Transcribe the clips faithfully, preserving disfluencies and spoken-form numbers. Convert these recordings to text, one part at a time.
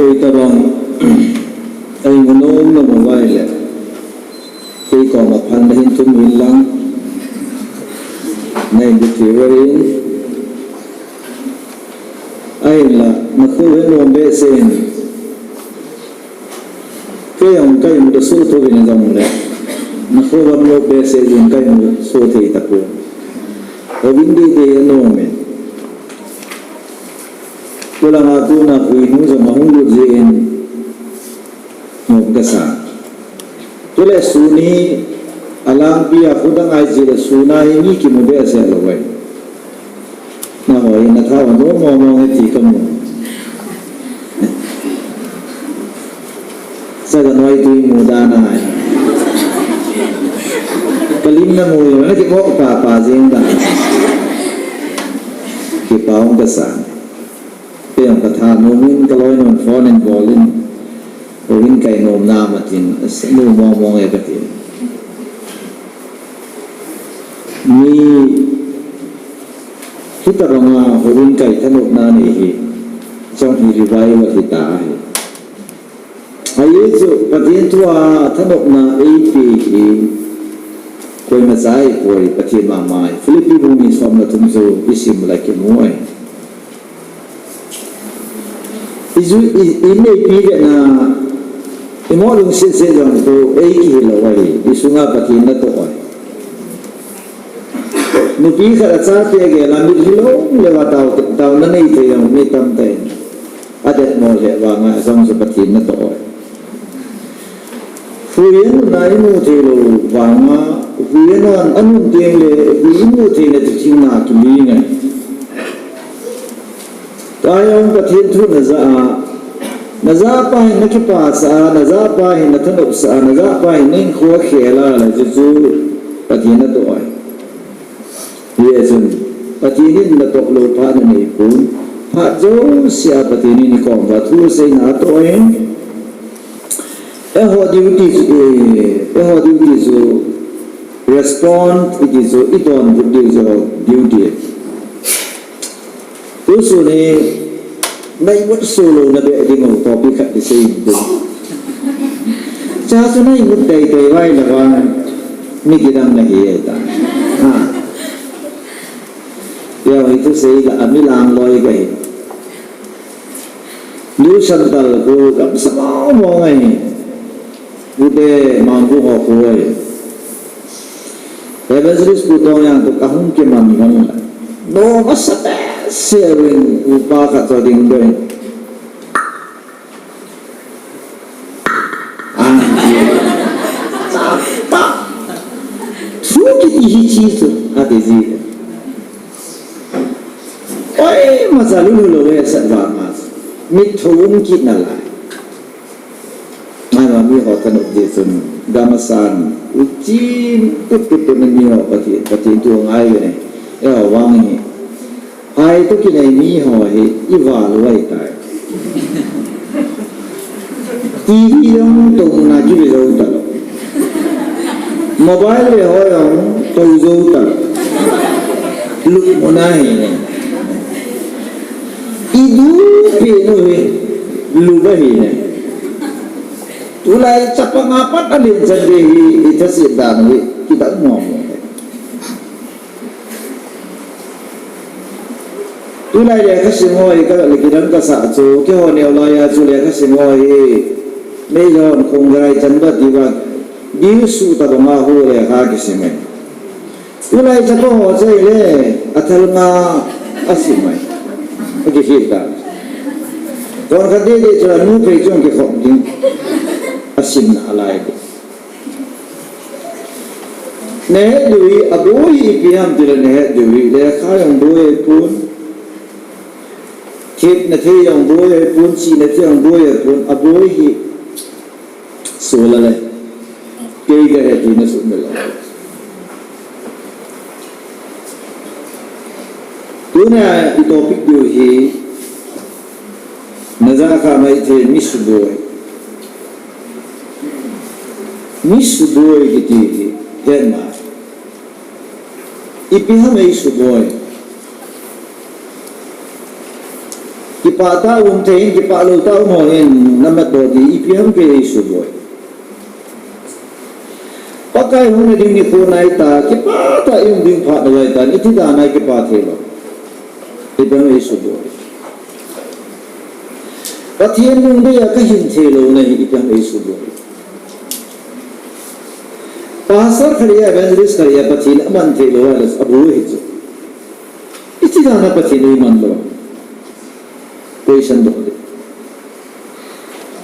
Koi tabang, ei mu nom na mu vai le. Kei koma phan na hin tum hin lang. Nei bu ti varin. Ahinla, na khu hin nom behseh in. Kei jong kai mu da su tu vin jong le. Na khu vam lo behseh in kai mu su thei ta ku. O vin di di nom e. Kulanga tuna huinu jong ahung lut jin nom kasa. Tule sun hi alangpi a khu dang ahi jeh le sun a hi mi kimu behseh lou vai. Na hoi na tha nom mong mong e ti ka mu. Sa ka noi tui mu da nai. Ka lim na mu yo na kimu pa pa jing da. Kipa ong kasa. Kei jong ka tha nom in ka loi nun phone in bol in. Houin kai nom nam atin, asa nu mong mong e ka ti. Mi hitabanga houin kai thanopna nei hi, jong hi revival hita ahi. Ahi chu, Pathen thu a thanopna eipe hi, koima cha ahipoi, Pathen mama ahi. Philippi bung ni som le thum chu isim le kimu ahi. I ju, i, i neipi vena, i mo lungset set jong khu, ei kihil lou ahi, i sunga Pathen natoh ahi. Nupi khat achate gel a mit hilou lou a tao, taona nei thei jong mi tamtah in. Adet mo le vanga jong chu Pathen natoh ahi. Huhhingna imu theilou vanga, huhhingna anun teng le, huhhing imu theina thutheng na kiling ahi. Tua jong Pathen thu na ja a, na ja pa hin na kipasah a, na ja pa hin na thanopsah a, na ja pa hin na hinkho khel a, la chu chu Pathen natoh ahi. Hijeh chun, Pathen in natoh lou phat nanei pon, phat jousea Pathen in ikom uva thu seina atoh ahi. Eiho duty chu, eh, eiho duty chu, respond iti chu, idonbut diu chu duty. Tusun hi, na imut soh louna beh ding u topic khat kisei in tin. Cha chu na imut teitei vai le vang, mi kidang nahi ahi ta. Ha. Tia hi thusei la, ami lang loi kahi. New Chantal khu gamsa mong mong ahi. Ute Mangbu ho khu ahi. Evangelist Pu Tong Yang toh kahung kiman gam la. Nom asa behseh in upa khat toh ding doi. Ah, chapa. Thu kiti hiche chu, ati ji. Oi, macha lulu lou e sat vang a. Mit thou um kit nalai. Ngai ma mi ho thanop jeh chun, gam asan, uchin, tut tut tut na mi ho Pathen, Pathen thu ngai ve ne. Eiho vang hi. Hai toh kinai mi ho hi, i val u ahi tai. T V jong tou muna kive jou talou. Mobile ve ho jong tou jou talou. Lup muna hi ne. I du pen u hi, lup ahi ne. Tulai chapang a pat alen chan ve hi, i thaset dan u hi, kidang mong mong. Tulai lekha sim ho hi ka le kidang kasa chu, keiho neo lai a chu lekha sim ho hi, mei hon khong gai chan ba ti ba, bil su tabang a hu lekha kisim e. Tulai chapa ho chu le, athal nga asim e. Akikhel ta. Kon khat dede chu anu phei chung kikhop ding. Asim nalai ding. Nahet diu hi, aboi hi ipi ham tile nahet diu hi, lekha jong boi ahipon. Thepna thei jong boi ahipon, chihna thei jong boi ahipon, aboi hi. Sola le. Kei kahe ti na sumil lou. Tuna i topic diu hi, na ja kha mai thei mi suboi. Mi suboi kiti hi, hen ma. Ipi ham ei suboi. Ki Kipah tah a um thei in, kipah lou tah a um ho hin, namat doh ding, ipi ham kei eisuboi. Pakai hung na ding nikho nai ta, kipah tah a i um ding phat nalai ta, iti dan a kipah thei lou. Ipi ham eisuboi. Pathen lungdei a kahin thei lou na hi, ipi ham eisuboi. Pastor khat a, evangelist khat a, Pathen aman thei lou a, aboi hi chu. Iti dan a Pathen eiman lou. Question doh ding.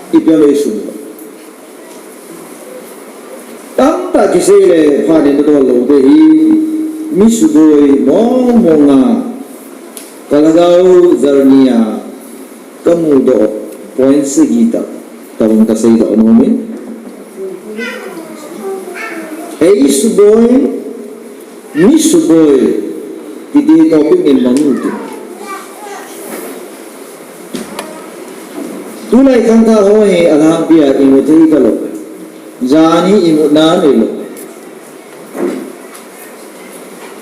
Ipi ham eisuboi. Tamtah kisei le phat in nadol lou ding hi, mi suboi mong mong a, ka lhagao journey a, kamu doh point sagi tah, tah in kasei doh nom in. Eisuboi, mi suboi, kiti topic in mang u ti. Tulai khangthah ho hi alhangpi a imu thei talou. Jan hi imu na neilou.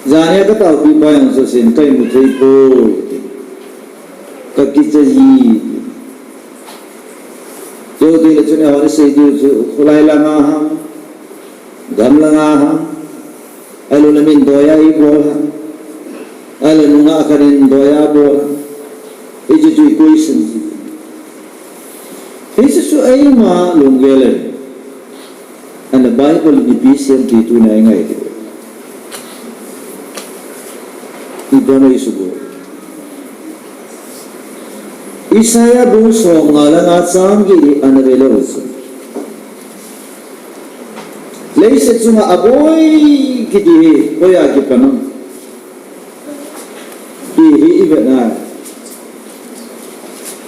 Jan hi kataopi pa jong susen ka imu thei poi. Kakicha ji. Jou teng le chun eiho nasei diu chu kholai langa ham, gam langa ham, ahilou le min doiya ibol ham, ahilou le nungah khat in doiya abol ham. Hiche chu i question ji. Hiche chu eima lunggel e. Ana Bible in ipi seiyem ti tuna ingai diu. Ipi ham eisuboi. Isaiah bung somnga le nga chang get ana ve leu chun, leiset chunga aboi kiti hi hoiya kipan ham? Ti hi i vet nai.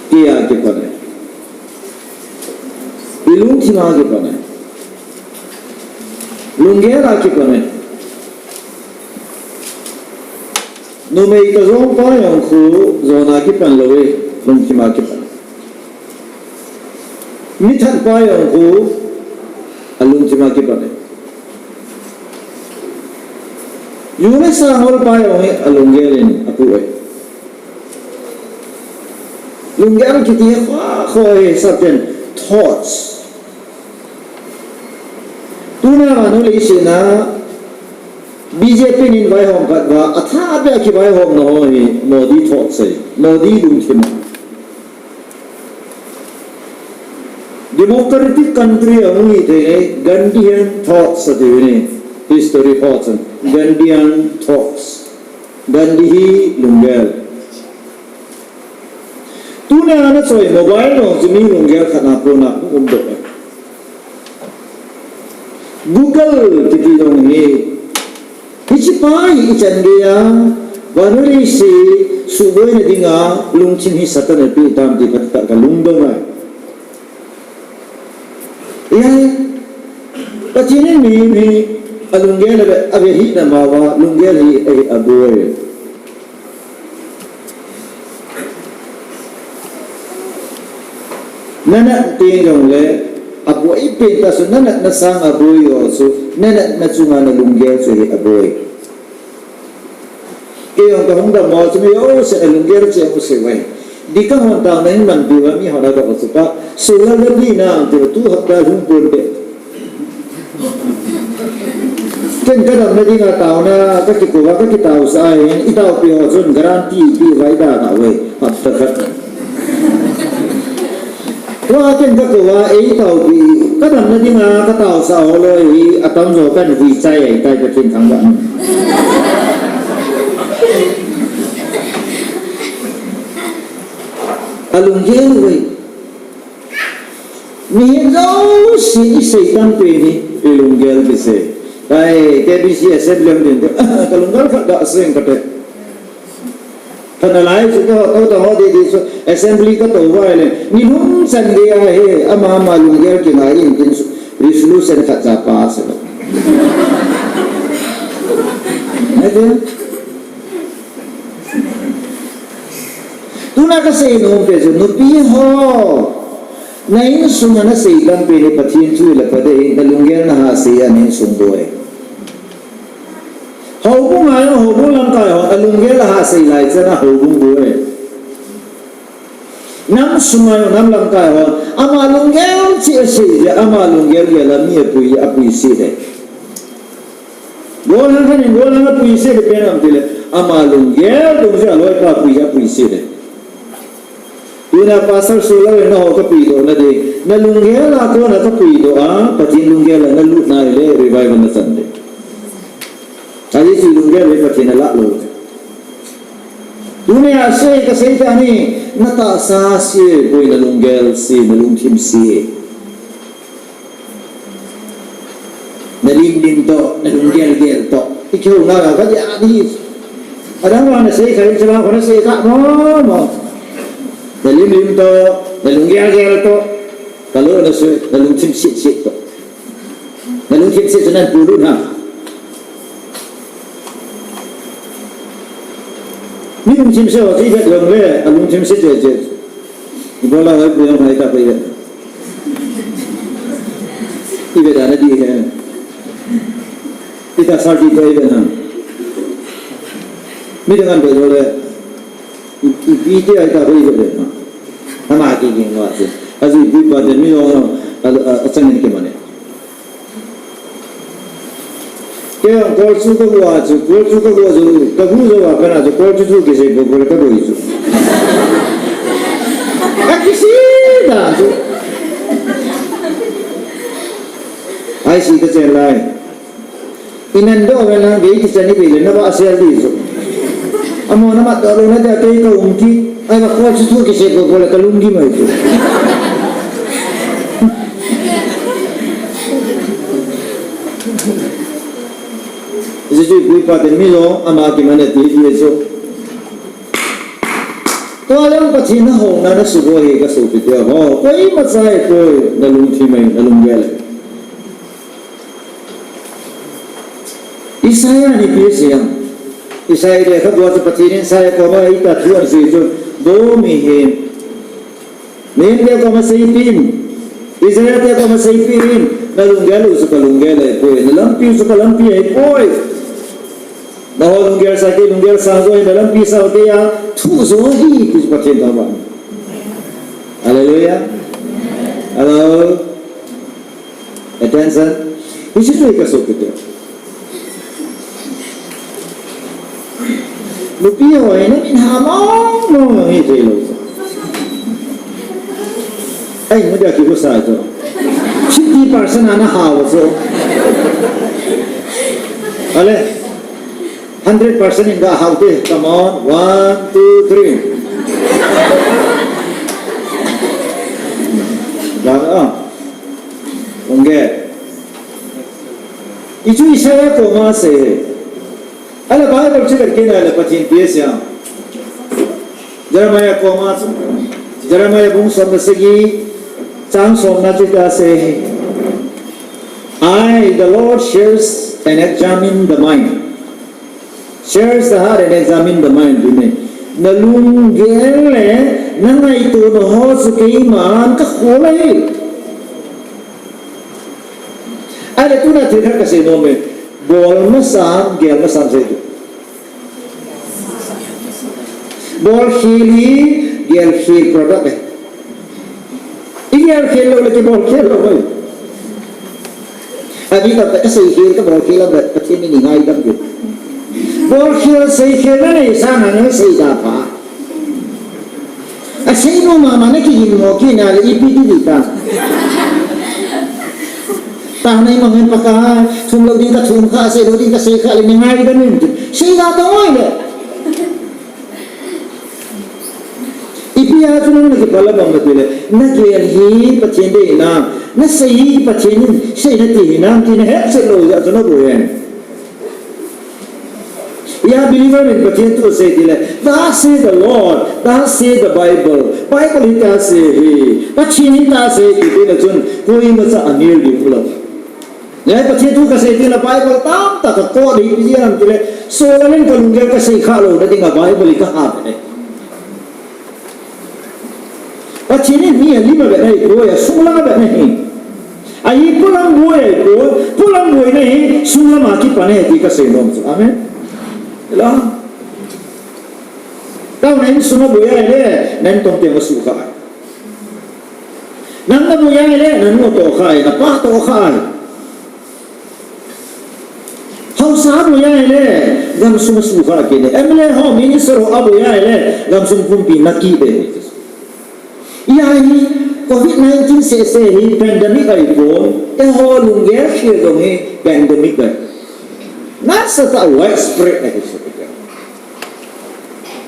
Keiya kipan e. I lungthim a kipan e. Lunggel a kipan e. Numei kajong pa jong khu jona kipan lou e, lungthim a kipan. Mi that pa jong khu alungthim a kipan e. Ju le sa hol pa jong hi alunggel in apu e. Lunggel kiti hi kho kho hi, certain thoughts. Tuna vannoi leiset a B J P in vaihom khat uva, athah beh a kivaihomna ho hi Modi thoughts ahi, Modi lungthim. Democratic country a hung hi thei le, Gandhian thoughts ati uve. History thoughts, Gandhian thoughts. Gandhi hi lunggel. Tuna ana choi mobile jong chu mi lunggel khat na kona hung um doh e. Google kiti jong hi, hiche pa hi ichan geiya, vannoi leiset suhboina dinga lungthim hi Satan in apeh tam ti phatah a kalungdong e. Ahia, Pathen in mihem hi alunggel ave, ave hina mauva, lunggel hi ahi aboi. Nanat teng jongle aboi pen tah chu, nanatna sanga boi ho chu, nanatna chunga nalunggel chu hi aboi. Kei jong kahung dammo chu mi jousen alunggel cheh u seh uve. Dikang hon taona in manpi uva, mi hon adoh chu pa. Solar gari na ang ti uva, tu hapta lhung pon te. Ken kadamna dinga taona kakikou uva, kakitaosah ahin, itaopi ho chun guarantee ipi uva, idalhah uve, hapta khat. Tua ken kakou uva, eitaopi, kadamna dinga kataosah ho loi hi, atamjo kahin vuichai ahitai, Pathen thangvah in. Alunggel uve. Mihem jouse isei tam pen hi, ilunggel kisei. Kai, K B C assembly a um teng, kalunggel khat gasei kate. Phat nalai chu kaho, kaho didi chu, assembly katou uva ahile, nilhum chan geiya hi, ama ama lunggel kingai in tin chu, resolution khat cha pass lou. Ahi. Tuna kasei nom pen chu, nupi ho, na insunga nasei tam pen hi Pathen thu hile phate, nalunggel nahah sei a na insung boi. Houbung a jong, houbung lamkai ho, alunggel ahah sei lai chan a houbung boi. Nam sunga jong, nam lamkai ho, ama lunggel cheh asei jeh, ama lunggel gel a mi apui, apui seh e. Gollhang khat in gollhang apui seh le pen ham tile, ama lunggel dungjuiya aloipa apui, apui seh e. Tuna Pastor Sulal in naho kapuidoh na ding, na lunggel a kona kapuidoh a, Pathen lunggel a nalut nai le revival nachan ding. Ajeh chu lunggel le Pathen alah lou. Tunia sei kasei tah ahi, natahsa seh poi, nalunggel seh, nalungthim seh. Nalimlim toh, nalunggel gel toh. Ikihouna jong kaja ahi. Adang vang nasei kha in, chulanga nasei kha mo mo. Nalimlim toh, nalunggel gel toh. Kalou nasei, nalungthim seh seh toh. Nalungthim seh chu nahin puilut ham. Mi lungthim seh ho chu ivet jongle, alungthim seh cheh cheh. Ibola hoi pui ham, hoi ta pui ve. Ivet a nadih e. Ita sar di to ivet ham. Mi dang an vet jongle. I, ipi tia ita pui ve ham. Ama kiging vah chu. Ajeh ipi pa te mi jong a, a, achangin kiman e. Kei jong kol chu kagu a chu, kol chu kagu a chu, kagu jou a kana chu, kol chu chu kisei bou bou le kaboi chu. Akisei da chu. Ai si kachen lai. Inan doh ve lang, gei kichan ipi le nava sel di chu. Amaho namat doh lou na dia kei kaum kit. Ahivang kol chu chu kisei bou bou le kalung gim ahi chu. Ajeh chu ipi pa te mi jong ama kiman e ti hi chu. Tua leng Pathen nahouna nasuboi hi kasopite ho. Koima cha ahipoi, nalungthim ahi, nalunggel ahi. Isaiah in ipi asei ham. Isaiah lekhabua chu Pathen in Isaiah koma itah thu asei chu, Vo mihem, mihemte koma seipeh in, Israelte koma seipeh in, nalunggel u chu kalunggel ahipoi, nalampi u chu kalampi ahipoi. Naho lunggel sah kei lunggel sang jo ahi, nalampi sah kei a thu jo ahi, ti chu Pathen thangvah. Hallelujah. Hello. Attention. Hiche chu hi kasopite. Nupi ho hi namin ha mong mong hi thei lou. Ai, mu dia kihusa chu. Fifty percent ana hao chu. Ale. Hundred percent in ga hao te. Come on. One, two, three. Ga, ah. Ong ge. Hichu Isaiah koma asei. Ahile Bible chu vet kit nale Pathen ipi asei ham. Jeremiah koma chu. Jeremiah bung som le sagi chang somna chu itia asei. I, the Lord, search and examine the mind. Search the heart and examine the mind, ti ne. Nalunggel le nangaitona ho chu keiman kakhol ahi. Ahile tuna thil khat kasei nom e. Bol masang, gel masang sei tu. Bolkhel hi gelkhel product ahi. Igelkhel lou le kibolkhel lou ahi. Ami tamtah kaseikhel kabolkhel a Pathen in eingaidam diu. Bolkhel seikhel nanei sanga naseida pha. Asei nom mama nakiginmo kit nale ipi ti ding ta. Tah nei mangin Pakai, thum lou ding kathum kha, sei lou ding kasei kha le neingaidam in ti. Seida tong oi le. Ipi a chu nang nakipah la bang natile, nagel hi Pathen deina, nasei hi Pathen in seina ti hinam ti nahetchet lou jeh a chu naboi e. Ia believer in Pathen thu asei tile, Thus says the Lord, thus says the Bible. Bible hitia asei hi, Pathen hitia asei ti tile chun, koimacha anel ding umlou. Ia Pathen thu kasei tile Bible tamtah ka quote hi ipi jeh ham tile, Solomon in kalunggel kasei khah louna dinga Bible hi kaha ve ne. Pathen in mi alim a vetna ahipoi, asunglang a vetna ahi. Ahi polam boi ahipoi, polam boina hi sunglam a kipan ahi ti kasei nom chu. Amen. Hello. Tao na insung a boi ahile, na in tong teng a suhkhah. Nang na boi ahile, nanu atoh kha e, napa atoh kha e. Haosa aboi ahile, gamsung asukha kit e. M L A ho, minister ho aboi ahile, gamsung pumpi naki be. Hijeh hin, covid nineteen sese hi pandemic ahipon, eiho lunggel khel jong hi pandemic ahi. Nasatah a widespread ahi.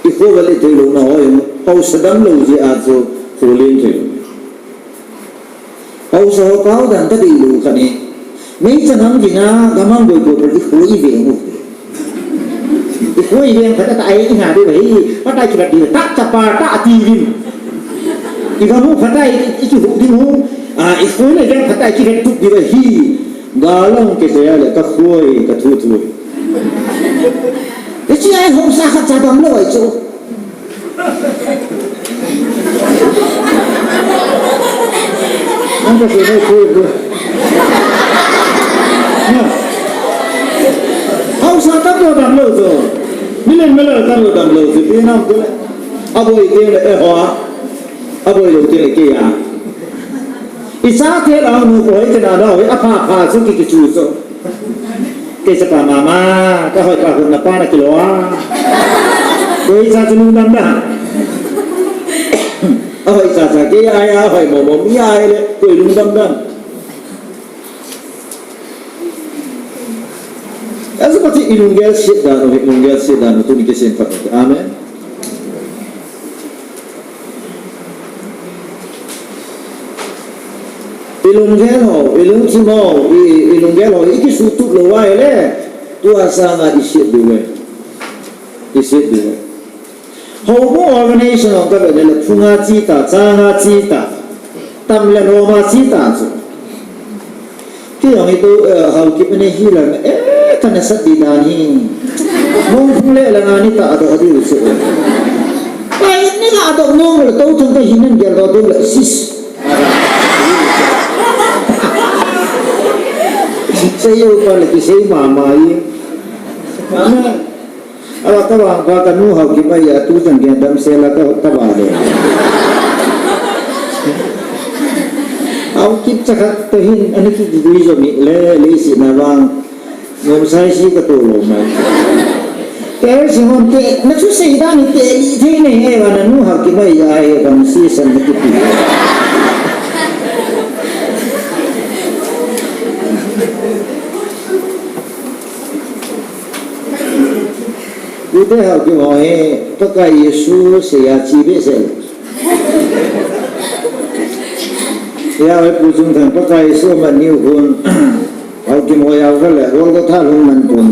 Ikho val ithei louna ho, haosa damlou jeh a chu kholin thei. Haosa ho pao dan kadeilou khat hi. Meichang ham dinga, gamang boi boi, ikho iveng u. Ikho iveng khat a ta ai inga dei ahi, phatai kivet ding, ta chapa, ta ati ding. Igam u phatai, ikihuh ding u, a, ikho le iveng phatai kivet tup ding ahi. Galong kei tia le kakhoi, kathu thu. Hiche a haosa khat cha damlou ahi chu. Ang ka sino ku ku. Na. Haosa tamjo damlou chu. Milen melo tamjo damlou chu. Pi nam ku le. Aboi teng le eiho a. Aboi lou teng le kei a. Icha te la nu ko hoi te na na hoi apha pha chu ki ki chu chu. Kei chapa mama, kahoi pa hun napa nakilo a. Koi cha chu lungdam dam. Ahoi cha cha kei a, ahoi mo mo mi a le, koi lungdam dam. Achu Pathen in ilunggel set dan u, ilunggel set dan u tuni kisem phat. Amen. Ilunggel ho, ilungthim ho, i, ilunggel ho, ikisutup lou uva ahile, tua sanga iset diu ahi. Iset diu ahi. Houbung organization ho kavet le, phunga chi ta, changa chi ta, tam le loma chi ta chu. Kei jong hi tu, eh, Haokip ani hi lang, eh, kana sat di dan hi. Mong phung le langa ni ta doh diu chu. Pai ni la doh nung le to thang ka hi nan gel doh diu le sis. Sei u pa le kisei mama hi. Mama. Ala ka vang pa kanu Haokip ahi a tu chang kian damsel a ka, ka vale. Haokip chakhat toh hin ani kigui jo mi le, leiset na vang. Ngom sai si ka to lou mai. Te si ngom te, na chu sei dan te li thei nei e va nanu Haokip ahi a e bang si san na kipi. Tute Haokip ho hi, Pakai Jesu seiya chi behseh lou. Hia hoi pu chung thang Pakai Jesu man niu khun. Haokip ho jao kha le, Golgotha lhung man pon.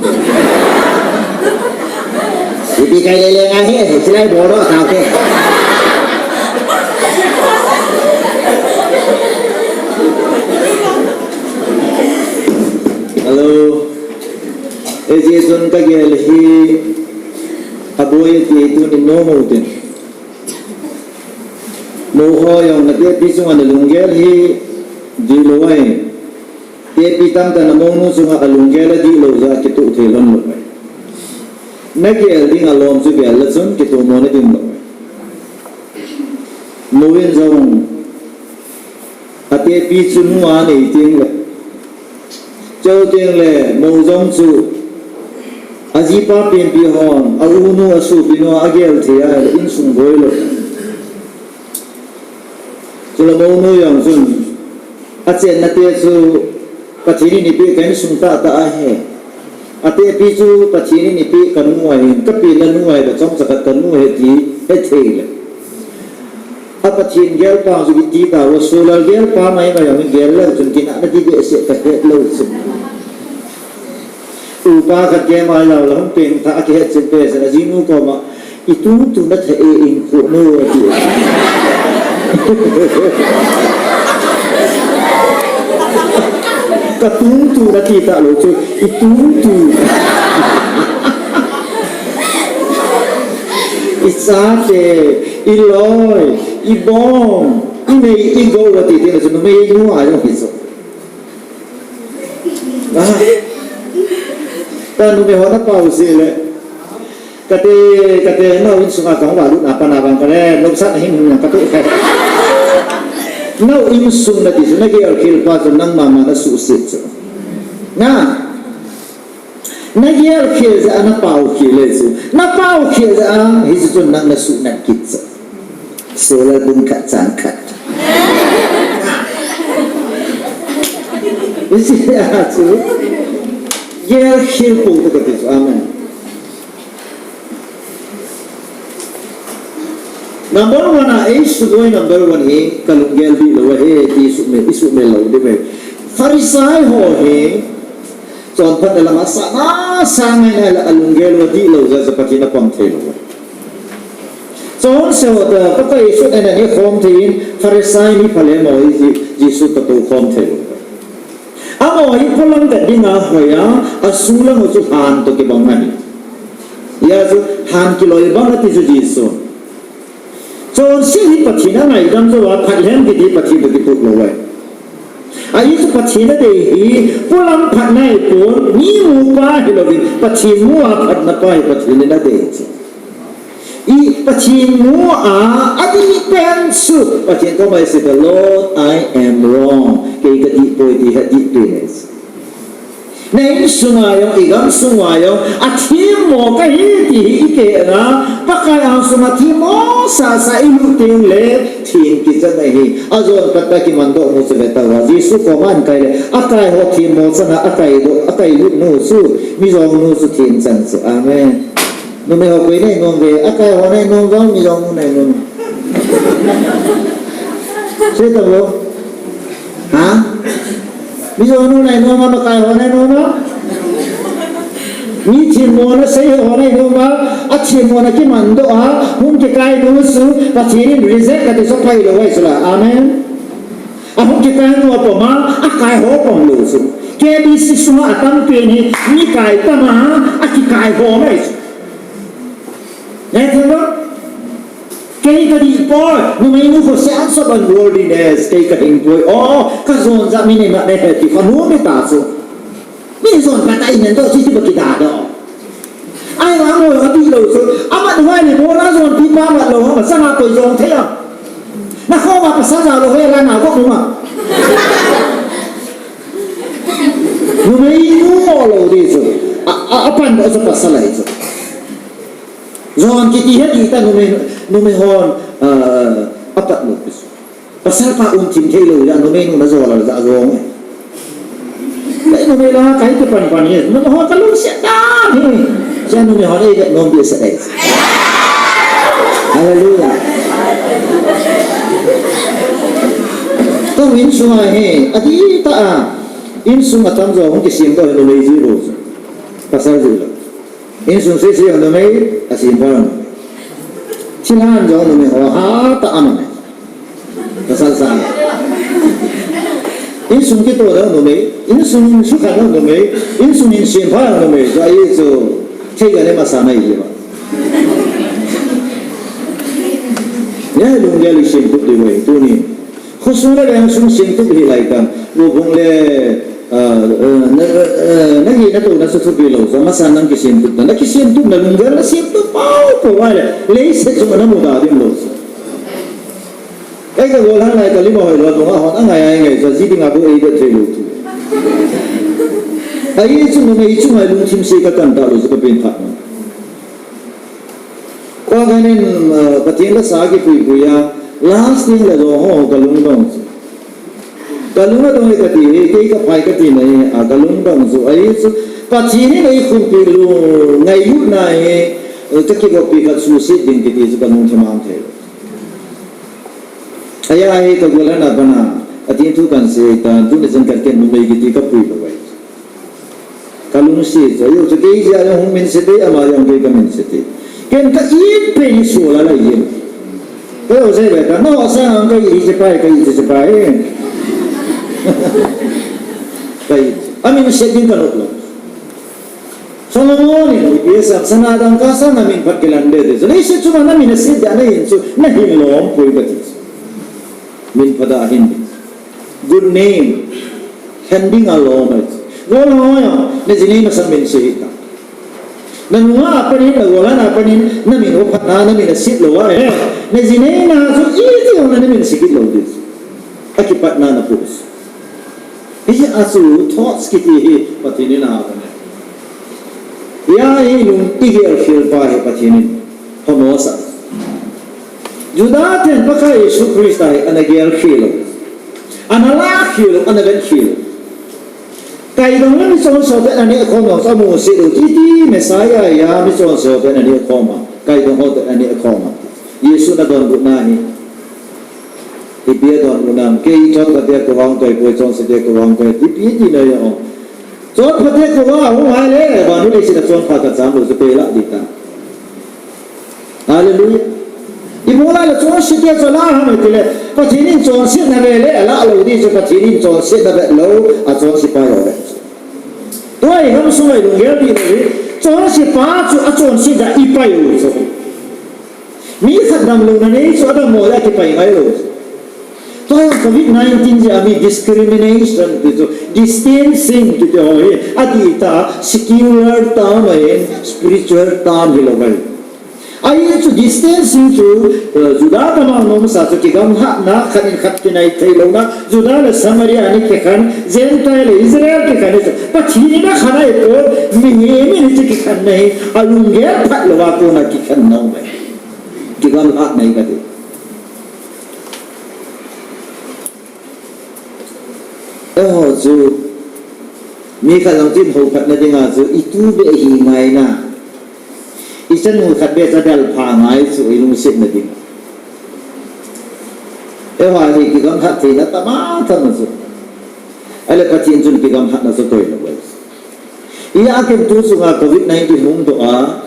Ipi kai le le nga he, silai boro thao te. Hello. Hijeh chun kagel hi aboi ati tuni nom u tin. Mo ho jong natepi chunga nalunggel hi dihlou ahi. Tepi tamtah in amonu chunga alunggel adihlou jeh a kitoh thei lhon lou ahi. Nagel ding alom chu gel le chun kitoh mo nading lou ahi. Mo in jong atepi chu nu a nei teng le. Chuteng le, mo jong chu, ajipa penpi hon, a-unu, asopinu, agel thei a, insung boi lou. Chule monu jong chun, achenna te chu, Pathen in eipeh ka insung tahtah ahi. Atepi chu, Pathen in eipeh kanu ahin, kapenna nu ahi, kachom chakhat kanu ahi ti, hethei le. A Pathen gelpa chu kiti tauva, Solal gelpa mai mai jong gel lou chun kinahna ti behseh kahet lou chun. Upa khat gel mai lou la hung peng tha akihet chun peh chun ajinu koma, "Itung tu na tha e in ko no," ati. Katung tu nati talou chu, itung tu. Ichate, iloi, ibon, inei, igou ati teng le chu numei nu a jong hi chu. Ah. Ka numei ho na pau se le. Kate, kate, nau insunga kahung valut na pa na vang kale, lopsah na hin hin katu khe. Nau insung nati chu, nagel khel pa chu nangma ma nasuhset chu. Na, nagel khel jeh a napao khel le chu. Napao khel jeh a, hichu chun nang nasuhnat kit chu. Solar ding khat chang khat. Hiche a chu. Gel khel pou kati chu. Amen. Number one a, eisuboi number one hi kalunggel dihlou ahi, ti isuhmil, isuhmil lou diu ahi. Pharisai ho hi, chonphatna lama sanga, sanga ngai nai le alunggel u dihlou jeh a Pathen apom thei lou. Chonse ho toh, Pakai Jesu in ahin khom thei in, Pharisai mi phalem ho hi, Jesu toh atou khom thei lou. Amaho hi polam vet dinga ahoi a, asu lang u chu lhan toh kibang ahi. Hia chu lhan kiloi bang ati chu Jesu. Chonse hi Pathen angaidam jou a, phatlhem kiti Pathen toh kitoh lou ahi. Ahi chu Pathen adei hi, polam phatna ahipon, mi mu pa hilouvin, Pathen mu a phatna pa hi Pathen in adei chu. I Pathen mu a, adih pen chu, Pathen koma i sei, "Lord, I am wrong. Kei kadih poi," ti hi adih pen ahi. Na insunga jong, i gamsunga jong, athemmo kahi ti hi i kehna, Pakai angsunga themmo sasa i lut teng le, them kichang ahi. Ajon pat a kimandoh nu chu ve tauva. Jesu koma ahin kai le, akai ho themmo changa, akai doh, akai lut nu chu, mi jong nu chu them chang chu. Amen. Numei ho koi nei nom ve, akai ho nei nom vang, mi jong nu nei nom. Sei tauvo. Ha? Mi jong nu nei nom a, akai ho nei nom a. Mi themmona sei ho nei nom a, athemmona kimandoh a, hung kikai nu chu, Pathen in reject kati chu apailou ahi chu la. Amen. Ahung kikai nu apom a, akai ho apom lou chu. K B C sunga atam pen hi, mi kai tam a, akikai ho ahi chu. Ngai thei lo. Kei kadih poi, numei nu kho se an sop an worldliness, kei kahing poi. Oh, kajon jat mi nei ma nei he ti kha nu mi ta chu. Mi jon kata in nen do chi ti ba kida do. Ai wa mo yo ti lo chu. Amat hoi ni mo na jon ti pa mat lo, ma sanga koi jong thei a. Na kho ma pasal ja lo he la na ko ma. Numei nu mo lo di chu. A, a, apan do chu pasal lai chu. Jon kiti hi adih ta numei, numei hon, ah, apat lou pi chu. Pasal pa um thim thei lou jeh a numei nu na jol a jong. Kai numei la, kai te pan pan hi. Numei hon kalungset ta hi. Jeh a numei hon ei vet nom behseh e. Hallelujah. Ka insunga hi, adih tah a. Insung atam jo hung kisem to hi numei jeh lou. Pasal jeh lou. Insung sese jong numei, asempha jong numei. Thilhan jong numei ho hatah a um e. Pasal sang. Insung kitoh jong numei, insung sukha jong numei, insung in sempha jong numei. Chu ahi chu, thei ga le masa nai le ba. Nia lunggel i semtup diu ahi, tuni. Khosung le vengsung semtup hi lai tan. Lubung le, ah, ah, na, ah, ah, na hi na to na su thupi lou. Sa masa nang kisemtup na. Na kisemtup na lunggel na semtup pau pau vai le. Leiset chunga na muda dim lou. Ei ka gol hang lai ka lima hoi lou, tunga hon angai ai ngai, sa ji dinga bu ei de thei lou tu. Ahi chu numei chu ngai lungthim se ka kan ta lou chu ka pen phat na. Kua kanin, ah, Pathen la sa kipuipui a, last ding la jo ho, ka lungdong chu. Ka lungdong e kati, kei ka phai kati na e, a ka lungdong chu, ahi chu, Pathen in eikhumpi lou, ngailutna hi, eh, ka kivoppi khat suhset ding kiti chu ka lungthim a um thei. Ahi, ahi, ka gol hana bana, Pathen thu kan sei tan, tuni chan ka ken numei kiti ka pui lou ahi. Ka lungset, ajo chu kei jeh a jong hung minset e, ama jong kei ka minset e. Ken ka it pen hi sol a la ijin. Ka jo sei ve ta, no, sa ang ka it hi che pai, ka it che che pai. Ka it. A minset ding ka nop lou. Solomon in ipi asei, sana dangka sanga min phat kilang de de. Leiset chunga na min aset dia na hin chu, na hin lom poi kati. Min phat a hin. Good name. Lhen ding a lom ahi. Gol ho ya, na jinei masang min se hih ta. Na nunga a panin, na gol hana panin, na min ho phatna, na min aset lou ahi. Na jinei na chu iti ho na, na min se kit lou ding. Akipatna na pu. Hiche a chu thoughts kiti hi Pathen in ahah u ahi. Hiche hi lung igel khel pa hi Pathen in phamosah. Juda ten Pakai Jesu Christa hi ana gel khel u, ana lah khel u, ana vet khel u. Kaidong le michonse ten ana neh khom u, amu sih u, iti Messiah a michonse ten ana neh khom a, kaidong ho ten ana neh khom a. Jesu na donbutna hi. Ipi adonbutna ham, kei chonphat te koma hung koi poi, chonse te koma hung koi, ipi tina ham. Chonphat te koma hung lhai le, vannoi leiset a chonphat kacham lou chu kei lah ding ta. Hallelujah. Ipi lah le chonse te chu alah ham itile, Pathen in chonsetna ve le, alah lou ding chu Pathen in chonsetna ve lou, achonse pa lou ve. Tua hi gamsunga ilunggel ding lou hi, chonse pa chu achonsetna ipai u chu. Mi khat damlouna nei chu adammo le akipai ngai lou. Tua hi covid nineteen jeh a mi discrimination ti chu, distancing kiti ho hi, adih tah a secular term ahin, spiritual term hilou ahi. Ahi chu distancing chu, eh, Juda gam a nomsa chu kigamlhatna, khat in khat kinai thei louna, Juda le Samaria ni kikhen, Gentile le Israel kikhen chu, Pathen in akhen ahipoi, mihem in hiche kikhenna hi, alunggel phat louva kona kikhenna ahi. Kigamlhat nei kati. Eiho chu, mi khat jong tin hou phatna dinga chu, itu beh hi ngaina. Ichanu khat beh chu adalpha ngai chu, ilungsetna ding. Eiho hi kigamlhat theina tama tama chu. Ahile Pathen chun kigamlhatna chu koi lou ahi. Hia ken tu chunga covid nineteen hung doh a,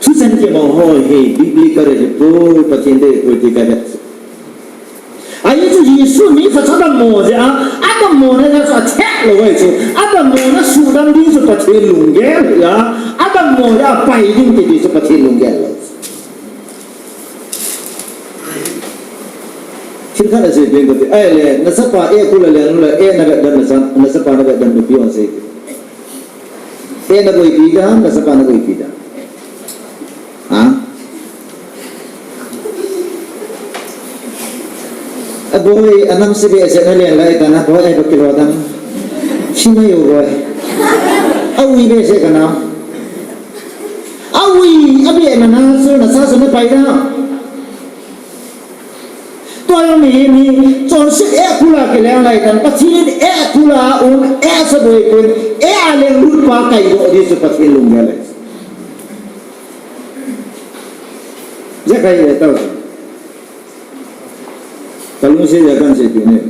thucheng kimang ho hi biblical ahipoi, Pathen deipoi ti kahet. Ahi chu Jesu mi khat chu adammo jeh a, adammona jeh chu atheh lou ahi chu, adammona suhdam ding chu Pathen lunggel ahi a, adammo jeh a pai ding kiti chu Pathen lunggel lou. Thil khat asei ding kati, ahile, nachapa eh kula leng le, eh navetdam nacha, nachapa navetdam napi hon sei. Eh naboipi dam, nachapa naboipi dam. Ha? Aboi, anam se behseh na leng lai ta na, boi, eh, bakilo dam. Simai u boi. Aui behseh kana. Aui, abeh na na, so nacha so napai da. Tua jong mihem hi, chonset eh kula kileng lai tan, Pathen in eh kula um, eh saboi pun, eh a lenglut pa kaidoh ding chu Pathen lunggel ahi. Jeh kai le tau. Kalungset jeh a kaseipeh ne.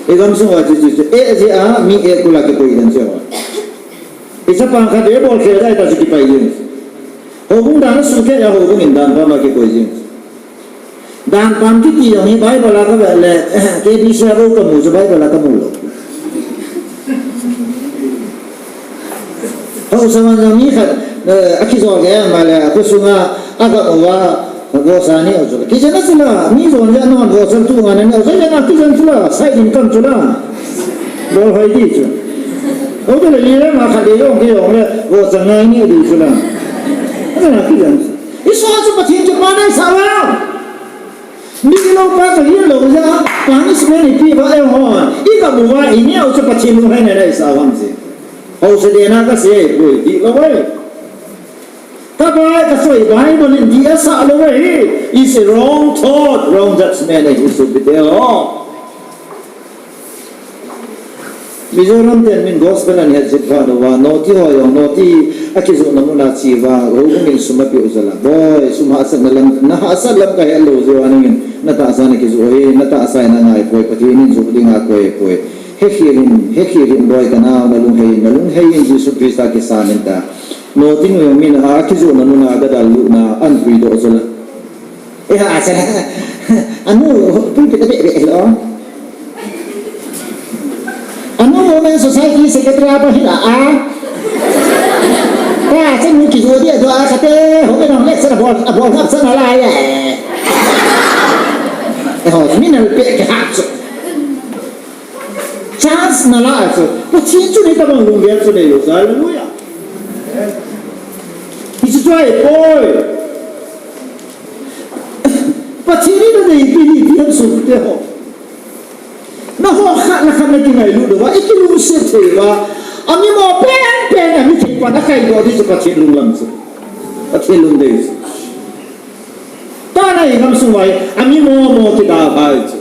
Igamsung uva chu chu chu, eh jeh a mi eh kula kikoi dan chu. Ichapa khat ibolkhel dai ta chu kipai ding. Houbung dan asuhkeh a houbung in dan pam a kikoi jing. Dan pam kiti jong hi Bible a kavet le, K B C a bou kamu chu Bible a kamu lou. Haosa man jong mi khat, eh, akijol gei ama le, akhosunga, agam uva, vohsa neh u chu. Kijen a chu la, mi jon jeh a non vohsa tu nga naneh u chu, kijen a kijen chu la, side income chu la. Bol hoi di chu. Houbung le li le ma khat le jong, kijong le, vohsa ngai neh di chu la. Ana kijen chu. Isua chu Pathen kipana isah uva. Mitlou pa chu hilou jeh a, punishment ipeh uva eihon. Igam uva ineh u chu Pathen lunglhaina isah uvam chu. Haosa dena kasei poi, dihlou ahi. Kabai kasei Bible in dih asah lou ahi. It's a wrong thought, wrong judgment, and he should be there. Mizoram ten min gospel ana het jing phat uva, noti ho jong, noti akijohna muna che uva, houbung in sum apeh u jeh a, boi, sum hahsatna lam, na hahsat lam kahet lou jeh uva nangin, natahsa nakijoh hi, natahsa in angai poi, Pathen in joh dinga akoi poi. Hekhel in, hekhel in boi kanao, nalunghei in, nalunghei in Jesu Christa kisan in ta. Noti nu jong min a akijohna muna gadal lutna, ahin puidoh jeh a. Eh, ha, asa. Anu, pulpit a beh beh lo. Anu, Women Society Secretary aba hila a. Eh, asa nu kijo dia do a kate, ho me nong lecture bol, bol hap sa na la ya. Eh, ho, min al pe ke hap so. Chance nala a chu. Pathen chun hitabang lunggel chu neilou chu. Hallelujah. Hichu chu ahipoi. Pathen in Tei pi ni pi ham sum te ho. Na ho khat na khat na kingailut uva, i kilungset thei uva. Ami mo pen pen, ami thei pa na kaidoh di chu Pathen lunglam chu. Pathen lungdei chu. Tana i gamsung uva, ami mo mo kida pai chu.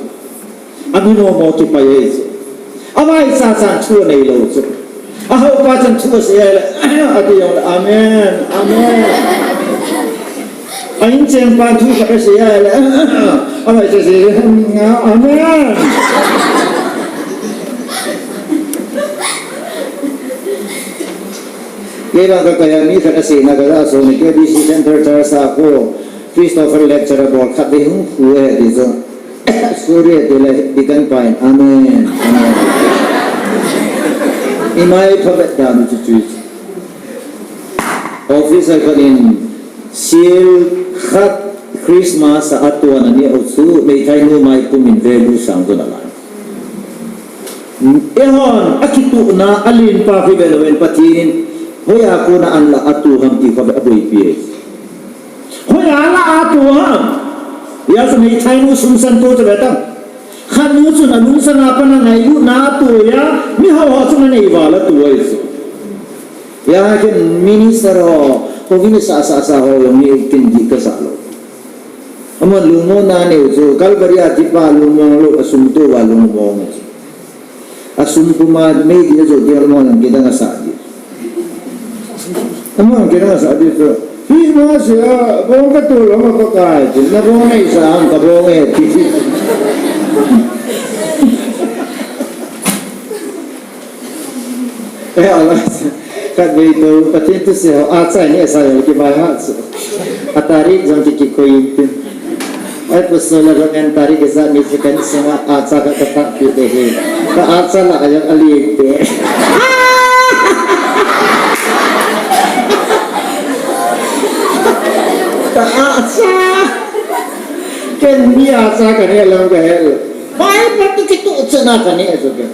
Ami mo mo kipai e chu. Avai cha chan thu anei lou chu. Ahao pa chan thu asei le, ati jong le, amen, amen. A inchen pa thu khat asei le, avai cha sei le, amen. Kei vang ka kaya mi khat asei na ka ja so ni K B C Center Church a ko Christopher lecture bol khat ve hung khu e ti chu. Sorry, ati le, deacon pa in, amen, amen. I mai phabep dan chu chu. Officer khat in, sil khat Christmas a atuan ani u chu, meithai nu mai pum in value sang chu na lai. Eihon, akituhna, alen pa khi ve louvin Pathen in, hoiya kona an la atu ham ti kho ve aboipi e. Hoiya la atu ham. Hijeh chun meithai nu sum san to chu ve tam. Khat nu chun alungsang a pat a ngailutna atu a, mi hao ho chun anei val atu ahi chu. Hijeh chun minister ho, hovin sa sa sa ho jong hi kin di ka sa lou. Aman lungmonna anei u chu, Calvary a thi pa lungmong lou, asum to uva lungmong u chu. Asum puma mei di ajo di amon kidang asah di. Amon kidang asah di chu. Hi mo sia, bong ka tu lou ma Pakai, ti na bong nei sa ang ka bong e, ti. Eh, ala, khatvei tu, Pathen thusei ho, acha ni sa jong kivai ha chu. A tarik jong ki kikoi in tin. Ai, pastor la ro ngen tarik ijat ni chu kan sunga acha ka ka ta pi de he. Ka acha la aja ali te. Ka acha. Ken mi acha ka ne lam ka he. Bible tu kituh chana ka ne chu ke.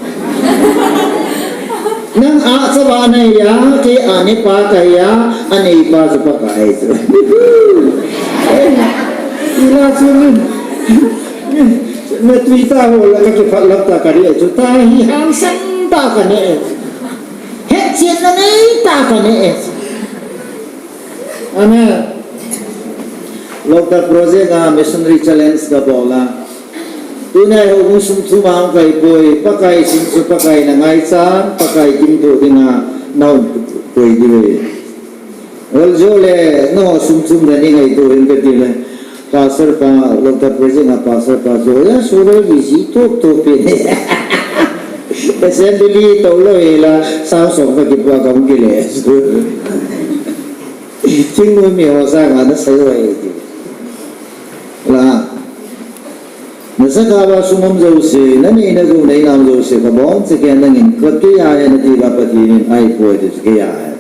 Nang acha va nei ya, kei anepa kahi a, aneipa chu Pakai chu. Ila chu ni, na tui ta ho la ka kiphat lam ta ka ri chu ta hi hangsan ta ka ne. Hetchen na nei ta ka ne. Amen. Local project a missionary challenge ka bol a. Tuni a hung sum thum a hung kai poi, Pakai sum chu Pakai na ngaichan, Pakai kimthoh dinga na um poi diu ve. Ol jo le, no sum thum na ni ngaito in ka ti le. Pastor pa, local project a pastor pa jo, ya, sura busy, top, top pe ne. Assembly, to lo, ela, sa, so, ka ki pa, ka hung ki le. Thingnoi mi ho sanga na sei uve ti. La. Na saka va sum um jouse, na nei na gou nei nam jouse, ka bong che ke nangin, ka kei a he na ti va Pathen in, ai poi ti kei a he.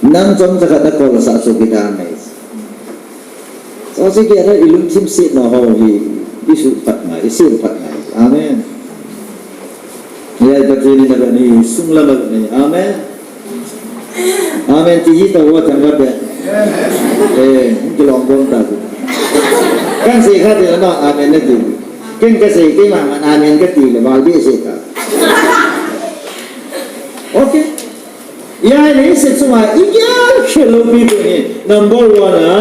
Nang chom cha khat na kol sa chu kidang nei. Sa chu kei a i lungthim setna ho hi, i su phat ngai, i su phat ngai. Amen. Hijeh a Pathen in avet ni, sung lam avet ni. Amen. Amen. Ti hi ta ho thang ka pe. Eh, kilom bom ta. Kan sei kha ti la ma amen na ti. Ken ka sei kei ma ma amen ka ti le val be sei ta. Okay. Hijeh a leiset chunga i gel khel lou pi pi ni. Number one a,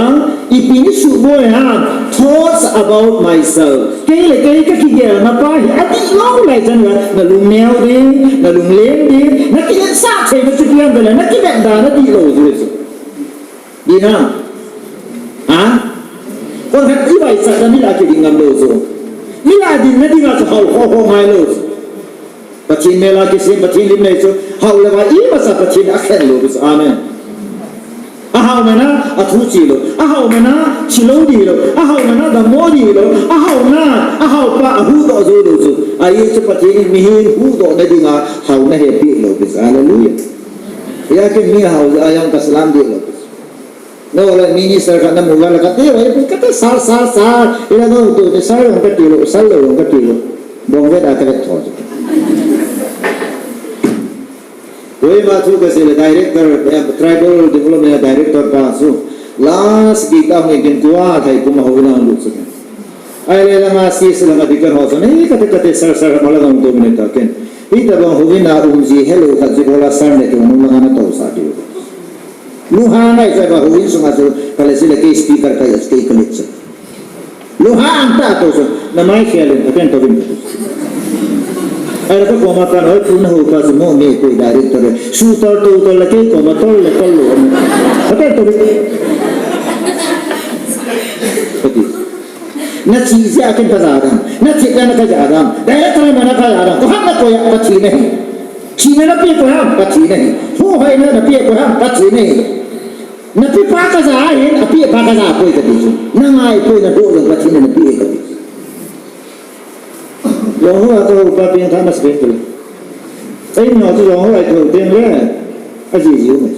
ipi ni suboi ham, thoughts about myself. Kei le kei ka kigelna pa hi adih lou lai chan a, na lungneo ding, na lungleng ding, na kiletsah thei na chu piang ding le, na kivetda na dih lou ding chu. Dih na. Ha? Kon khat i vaichat na mi la kiding ngam lou chu. Mi la ding na ding a chu hao kho kho ngai lou chu. Pathen mel a kisem, Pathen lim nei chu, hao le vai, i masa Pathen a khen lou chu. Amen. A hao mana, a thu chi lou. A hao mana, chi lou di lou. A hao mana, dammo di lou. A hao na, a hao pa, a huhdoh jou lou chu. Ahi chu Pathen in mihem huhdoh na dinga, hao na hepi lou chu. Hallelujah. Hijeh a ken mi hao, a jong ka salam di lou chu. No, le minister khat na mu va le kate, va, kate sar, sar, sar. Ila no, tu, tu, sar jong kati lou, sar lou jong kati lou. Bong vet a kate tho. Koima thu kasei le director, eh, tribal development director pa chu. Last week a hung in tua thai puma ho ina lut chu. Ai le langa si si langa deacon ho chun, "Ei, kate, kate, sir, sir, mala nong tu minute ta ken. Hitabang houin a um ji helou khat ji bola sir ne tu nung langa na to sa diu." Lunghang ngai sa ba houin sunga chu kale si le kei speaker kai as kei kalit sa. Lunghang ta to sa, "Na mai khel in, apen to vin." Ai la ka koma ka noi tu na ho ka chu mo me koi director. Su tor to tor la kei koma tor le tor lo. Apen to vin. Kati. Na thi jeh a ken ka ja dam. Na thi jeh a na ka ja dam. Director ma na ka ja dam. Ko ham na ko ya Pathen ahi. Thina na pe ko ham Pathen ahi. Huhoina na pe ko ham Pathen ahi. Na pe pa ka ja ahin, a pe pa ka ja poi kati chu. Na ngai poi na do jong Pathen na pe kati chu. Jong ho a ka ho pa pen tha mas pen tu. Ei no chu jong ho ai tho teng le. A ji ji u me.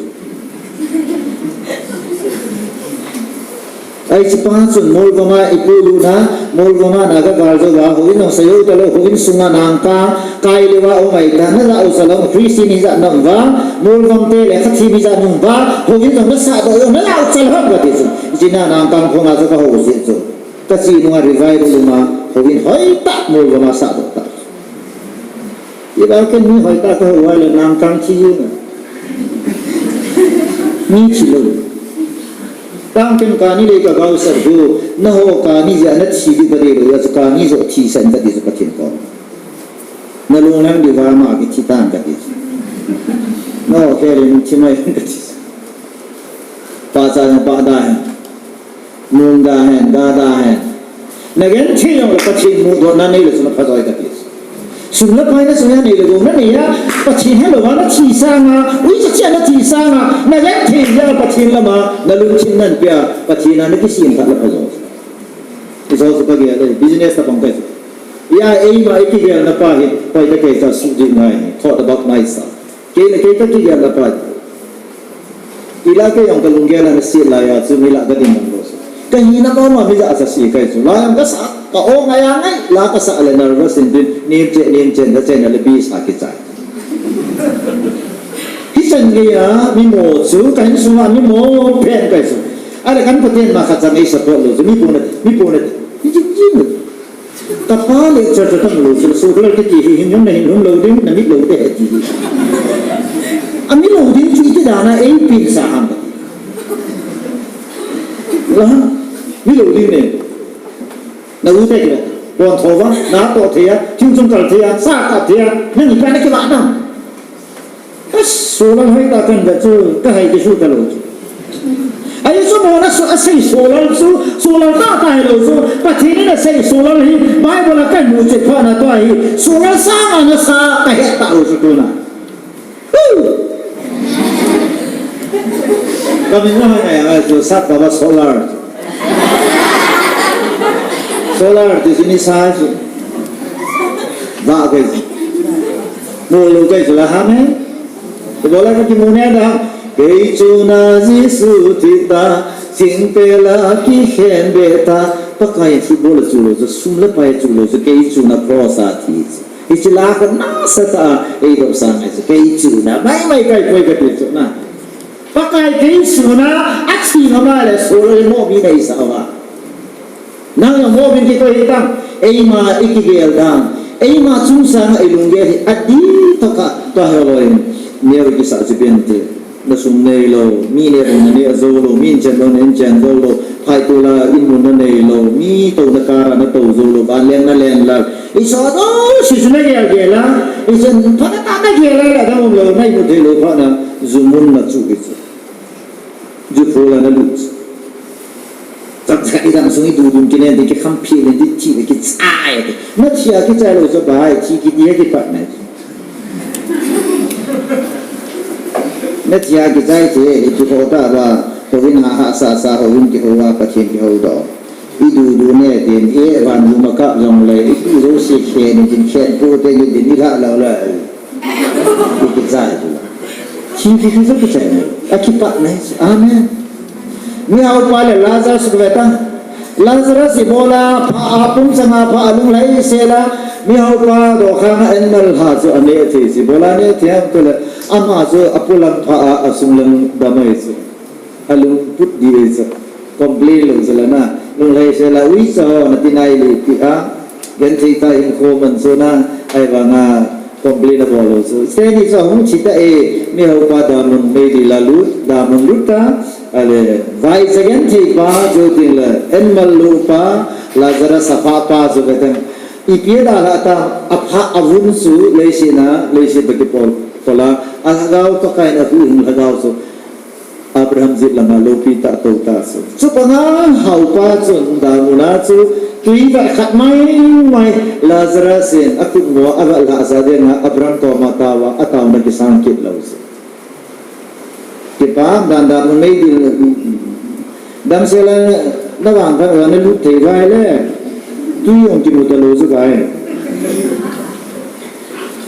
Ai, chi pa chun Molvom a i pu lu na, Molvom a na ka gal jo va, houin nong sa jo ta lo, houin sunga nang ka, kai le va, o mai ta, na la o sa lo, Christian hi ja nong va, Molvom te le khat hi mi ja nong va, houin nong na sa do, na la o sa lo, ka ti chu. Chi na nang ka khong a chu ka ho ji chu. Ka chi nung a revival ma, houin hoi ta, Molvom a sa do ta. I ba ken mi hoi ta ka ho le nang kang thi na. Mi thi lo. Tang ken kani le ka gau sa du, na ho kani ja na thi di ka de lo, ya chu kani jo thi san ka di chu Pathen ko. Na lung lang di va ma ki thi tan ka di. Na ho ke le thi mai ka di. Pa cha na pa da. Mun da hen, ga da hen. Na genthei jong le Pathen mudohna nei le chu na pha joi kati. Sum le pai na sum a nei le gou na nei a, Pathen helou va na thi sanga, uicha cha na thi sanga, na genthei jeh a Pathen lama, na lungthim na pe a, Pathen a na kisem phat le pha joi. I jo chu ka gel le, business tabang kai. Ya, eima i kigel na pa hi, pai ta kei cha su di ngai, thought about myself. Kei le kei ka kigel na pa. I la kei jong ka lunggel a na si lai a chu mi la ka ding mang lo. Ka hina mama mi ja sa si kai chu. La jong ka sa, ka o ngai a ngai, la ka sa le nervous in din, nim che, nim che, da che na le bi sa ki chai. Hi chan nge a, mi mo chu, ka hin sung a mi mo pen kai chu. A le kan Pathen ma kha chang ei support lo chu, mi pu na, mi pu na, mi jing jing lo. Ka pa le cha cha tam lo, cha so kala ke ti hi hin na hin hum lo ding, na mit lo te he ti. A mi lo ding chu iti da na ei pin sa ham. La, mi lo ding ne. Na u te ke, pon tho va, na to thei a, thing chung kal thei a, sa ka thei a, na ni pa na ke va dam. Ka solal hoi ta kan da chu, ka hai ke su ta lo chu. Ai chu mo na so, a sei solal chu, solal ta ta hai lo chu, Pathen in a sei solal hi, Bible a kan mu che pha na to hi, solal sa ma na sa ka he ta lo chu tu na. Hu! Ka min na hai ai chu sa pa ba solal. Solar ti chu ni sa chu. Ba kai chu. Mo lo kai chu la ha me. Ti bola ka ki mu ne da. Kei chu na Jesu ti ta. Sing pe la ki khen be ta. Pakai football chu lo chu sum le pai chu lo chu kei chu na cross a ti chu. Hiche la ka na sa ta. Ei do sa ngai chu kei chu na. Mai mai kai koi ka ti chu na. Pakai kei suna, a thi ngam a le, solo le mo mi nei sa va. Nang ya mo bin ki ko hi tang, eima i kigel dan, eima chung sanga i lunggel hi, a di to ka, to he lo in, neo ki sa chi bin ti. Na sum nei lo, mi le na ne zo lo, mi chen lo, ne chen zo lo, phai tu la, in mun na nei lo, mi to na kara na to zo lo, ba leng na leng la. I so do, si su na gel gel la, i chen pha na ta na gel la, la da mo lo, nai mo te lo pha na, zu mun na chu ki chu. Ju phu la na lu. Chak chak i dam sung i du dun ki nen di ki kham phi nen di thi di ki chai. Na thi a ki chai lo cho bai thi ki di ki pat nai. Na thi a ki chai che i tu ho ta ba ho vin ha ha sa sa ho vin ki ho wa Pathen ki ho do. I du du ne din e van du ma ka jong le i tu zo si khe ni din khen pu te ni din i la la la. Ki chai tu. Thi ki ki zo ki chai. A ki pat nai. Amen. Mihaupa le Lazarus ku ve ta. Lazarus i bola pha a pum changa pha a lung lai se la. Mihaupa do khang a en nal ha chu a ne thei si bola ne thei ham tu le. Ama chu a pulang pha a a sung lang damai chu. A lung put di ve chu. Complain lo chu la na. Lunglhai sela uicha ho nati nai le ti a, genthei tah in kho man chu na, ahivanga complain abol lou chu. Seni chu hung thi ta e, mi haupa damun meidil a lut, damun lut ta, ale, vaicha genthei pa chu tin le, en mal lou pa, Lazarus apha pa chu ka teng. Ipi a dalha ta, apha avun chu, leiset a, leiset a kipol, pol a, alhagao Pakai in ahuhhing lhagao chu. Abraham jet lama loupi tah tou tah chu. Chupanga haupa chun damun a chu tui vat khat mai mai Lazarus in akhut mo a vat lhah sa dinga Abraham koma atao a, ataona kisang kit lou chu. Kipah dan, damun meidil damsel a na vangphat uva na lut thei uva ahile tui jong kimu talou chu vai.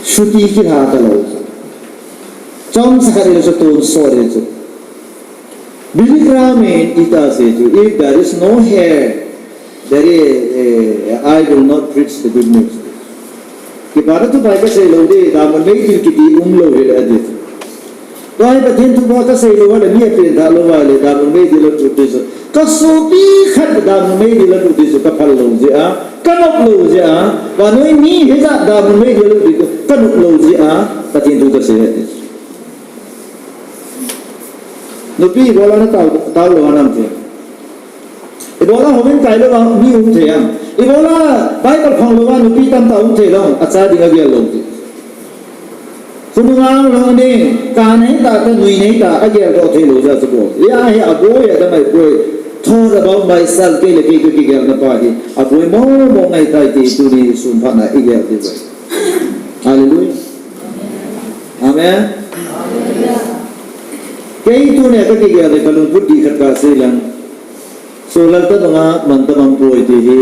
Suti kilha talou chu. Chomcha khat in chu tonsot in chu. Billy Graham in ita asei chu, "If there is no hell, there is, eh, I will not preach the good news." Kipana thuphai kasei lou ding, damun meidil kiti umlou hile ati chu. Tua hi Pathen thupha kasei lou hile, mi apen tha lou hile, damun meidil a lut ding chu. Kasopi khat damun meidil a lut ding chu, kaphal lou jeh a, kanop lou jeh a, vannoi mi hijat damun meidil a lut ding chu, kanop lou jeh a, Pathen thu kasei ati chu. Nupi ibola natao, tao lou a nam thei. Ibola houin kai lou a mi um thei am. Ibola Bible phong lou a nupi tamtah um thei lou, acha ding agel lou ti. Khonung a um lou ni, ka nei ta ta, nui nei ta, agel doh thei lou jeh chu bou. Hia hi aboi, adang ahipoi. Thought about myself, kei le kei kakigelna pa hi. Aboi mo mo ngai tai ti tuni sun phat na igel ti boi. Hallelujah. Amen. Kei tunia kakigel le kalungput dih khat kasei leng. Solal ta banga mantam aum poi ti hi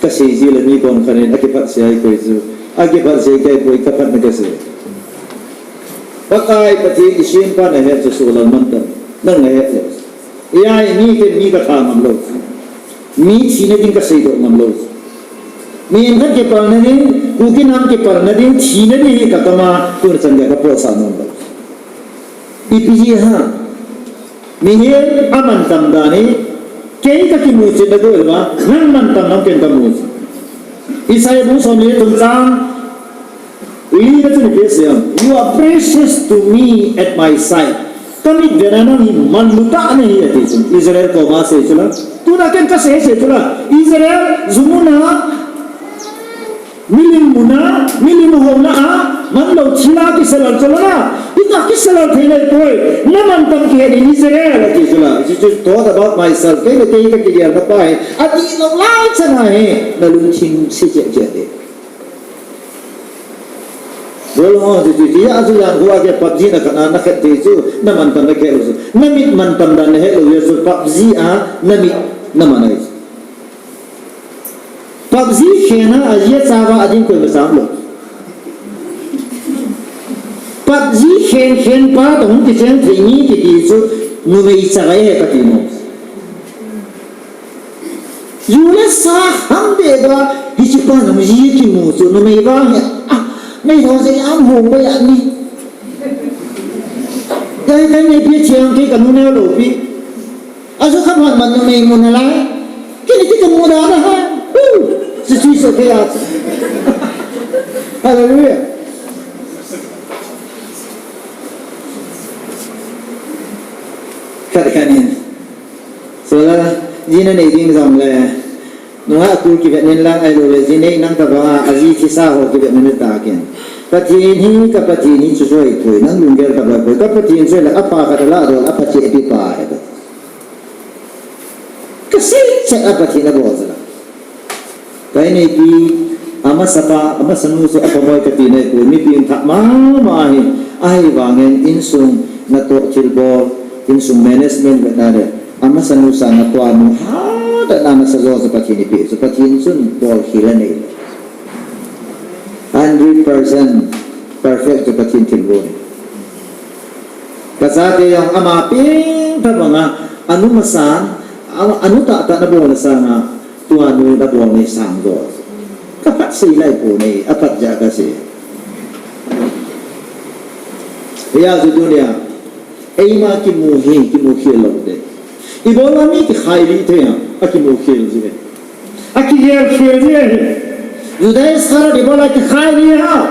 kasei ji le mi kon khat in akiphatsah ahipoi chu. Akiphatsah ahipoi, kaphatna kasei. Pakai Pathen isempa nahet chu solal mantam. Nang nahet lou. Hia hi mi ken mi katha ngam lou. Mi thina ding kasei doh ngam lou. Mi khat kipalna ding, Kuki nam kipalna ding, thina ding hi kakam a, tuni chan gei kapohsah nom lou. Ipi jeh ham. Mihem amantam dan hi, kei kakimu chet na dol ma, nang mantam nang ken kamu chet. Isaiah bung som le thum chang li na chun ipi asei em, "You are precious to me at my side." Kamit vetna nang hi manlu tah nahi ati chu. Israel koma asei chu la. Tuna ken kasei sei chu la. Israel, jumuna, milim muna, milim houna a, manlou thila kisalal chu la na. Ita kisalal thei nahi poi. Na mantam kihet in Israel ati chu la. It is thought about myself. Kei le kei kakigelna pa hi. Adih lou lai chan ahi. Nalungthim sei cheh cheh ding. Bol ho, ti, ti, ti, a chu jan khu a ke PUBG na khat na, na khat ti chu, na mantam na khe lou chu. Na mit mantam dan na het lou jeh chu, PUBG a, na mit na man ahi chu. PUBG khen a, ajeh a chava ading koima cham lou. PUBG khen, khen pa toh hung kichen thei ni kiti chu, numei chagai ahi kati nom. Ju le sa ham be ba, hiche pa numei kimu chu, numei vang hi, ah, nei ho se am hung ba ya ni. Dai dai nei pi chiang ki ka nu ne lo pi. A su kha man man numei mu na lai. Kini ki ka mu da na ha. Hu, si si so ke ya. Hallelujah. Khat khat in. Sola, ji nanei ding jong le, nungah kul kivet nin lang ahilou le, ji nei nang tabang a, aji thisa ho kivet nin ta ken. Pathen hi, ka Pathen hi chu chu ahipoi, nang lunggel tabang ahipoi, ka Pathen chu le, apa khat ala dol, apa che pi pa ahi. Ka sei chet a Pathen abol jeh la. Kaineipi, amasapa, amasanu chu apha moi kati nahipoi, mipi thah mama ahi, ahivangin insung natoh thilbol, insung management vetna le, amasanu sang a tua nu hatah a nasa jo chu Pathen in eipeh chu, Pathen chun bolkhel anei lou. Hundred percent perfect chu Pathen thilgon ahi. Kachate jong ama peng tah banga, anu masang, a, anu tahtah nabolna sanga, tua nu nabolna sang jo. Kaphat sei lai pou ne, aphat jeh a kasei. Hijeh chun tunia, eima kimu hi, kimu khel lou ding. Ibola mi kikhai lih thei ham, akimu khel ji e. Akigel khel ji e. Judas Iscariot ibola kikhai lih ham.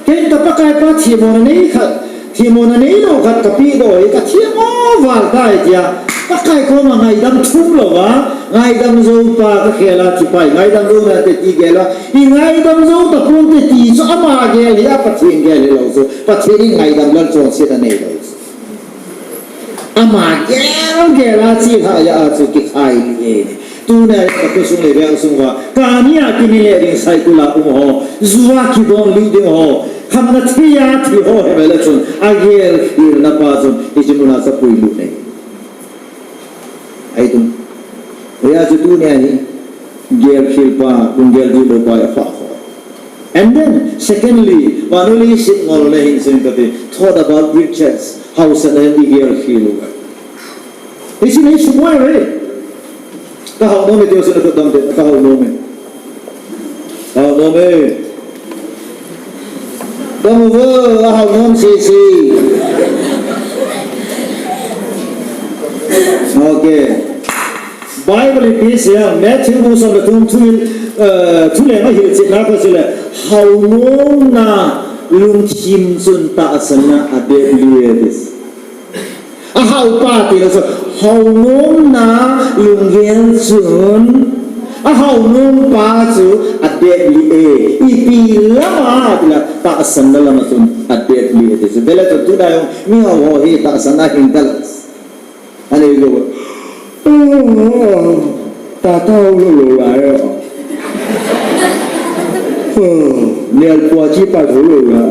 Kei ka Pakai pa themmo na nei khat, themmo na neilou khat kapeh doh e, kathemmo val tai tia. Pakai koma ngaidam thum louva, ngaidam jou pa kakhel a thi pai, ngaidam jou nante ti gel a, i ngaidam jou tapon te ti chu ama gel hi a, Pathen gel hilou chu, Pathen in ngaidam lal chonset aneilou chu. Ama gel gel a chilhah a chu kikhai lih e. Tuna ka khosung le veng sung uva, kani a kini le ding cycle a um ho, ju a kidon lih ding ho, khamna thei a thi ho, hi vele chun, agel khel na pa chun, hiche muna sa puilut nei. Ahi tun. Hijeh a chu tuni a hi, gel khel pa, lunggel dihlou pa, apha kha. And then, secondly, vannoi leiset ngol na hin sim kati, thought about riches, hausatna in igel khel u. Hiche nei sumoi re. Ka hao nom e, tiu se na ka dam te, ka hao nom e. Hao nom e. Dam uvo, ahao nom sese. Okay. Bible in ipi asei em, Matthew bung som le thum thu, eh, thu le ma hilchetna kho sile, hao nomna lungthim chun tahsanna adep lih e, ati. Ahao pa tilou chu, hao nomna lunggel chun, ahao nom pa chu adep lih e, ipi lama, tila tahsanna lama chun adep lih e, ti chu. Vele chun tuna jong, mihao ho hi tahsanna hing talou. Ani lo. Ta ta lo lo la e. Ni al pua chi pa lo lo la.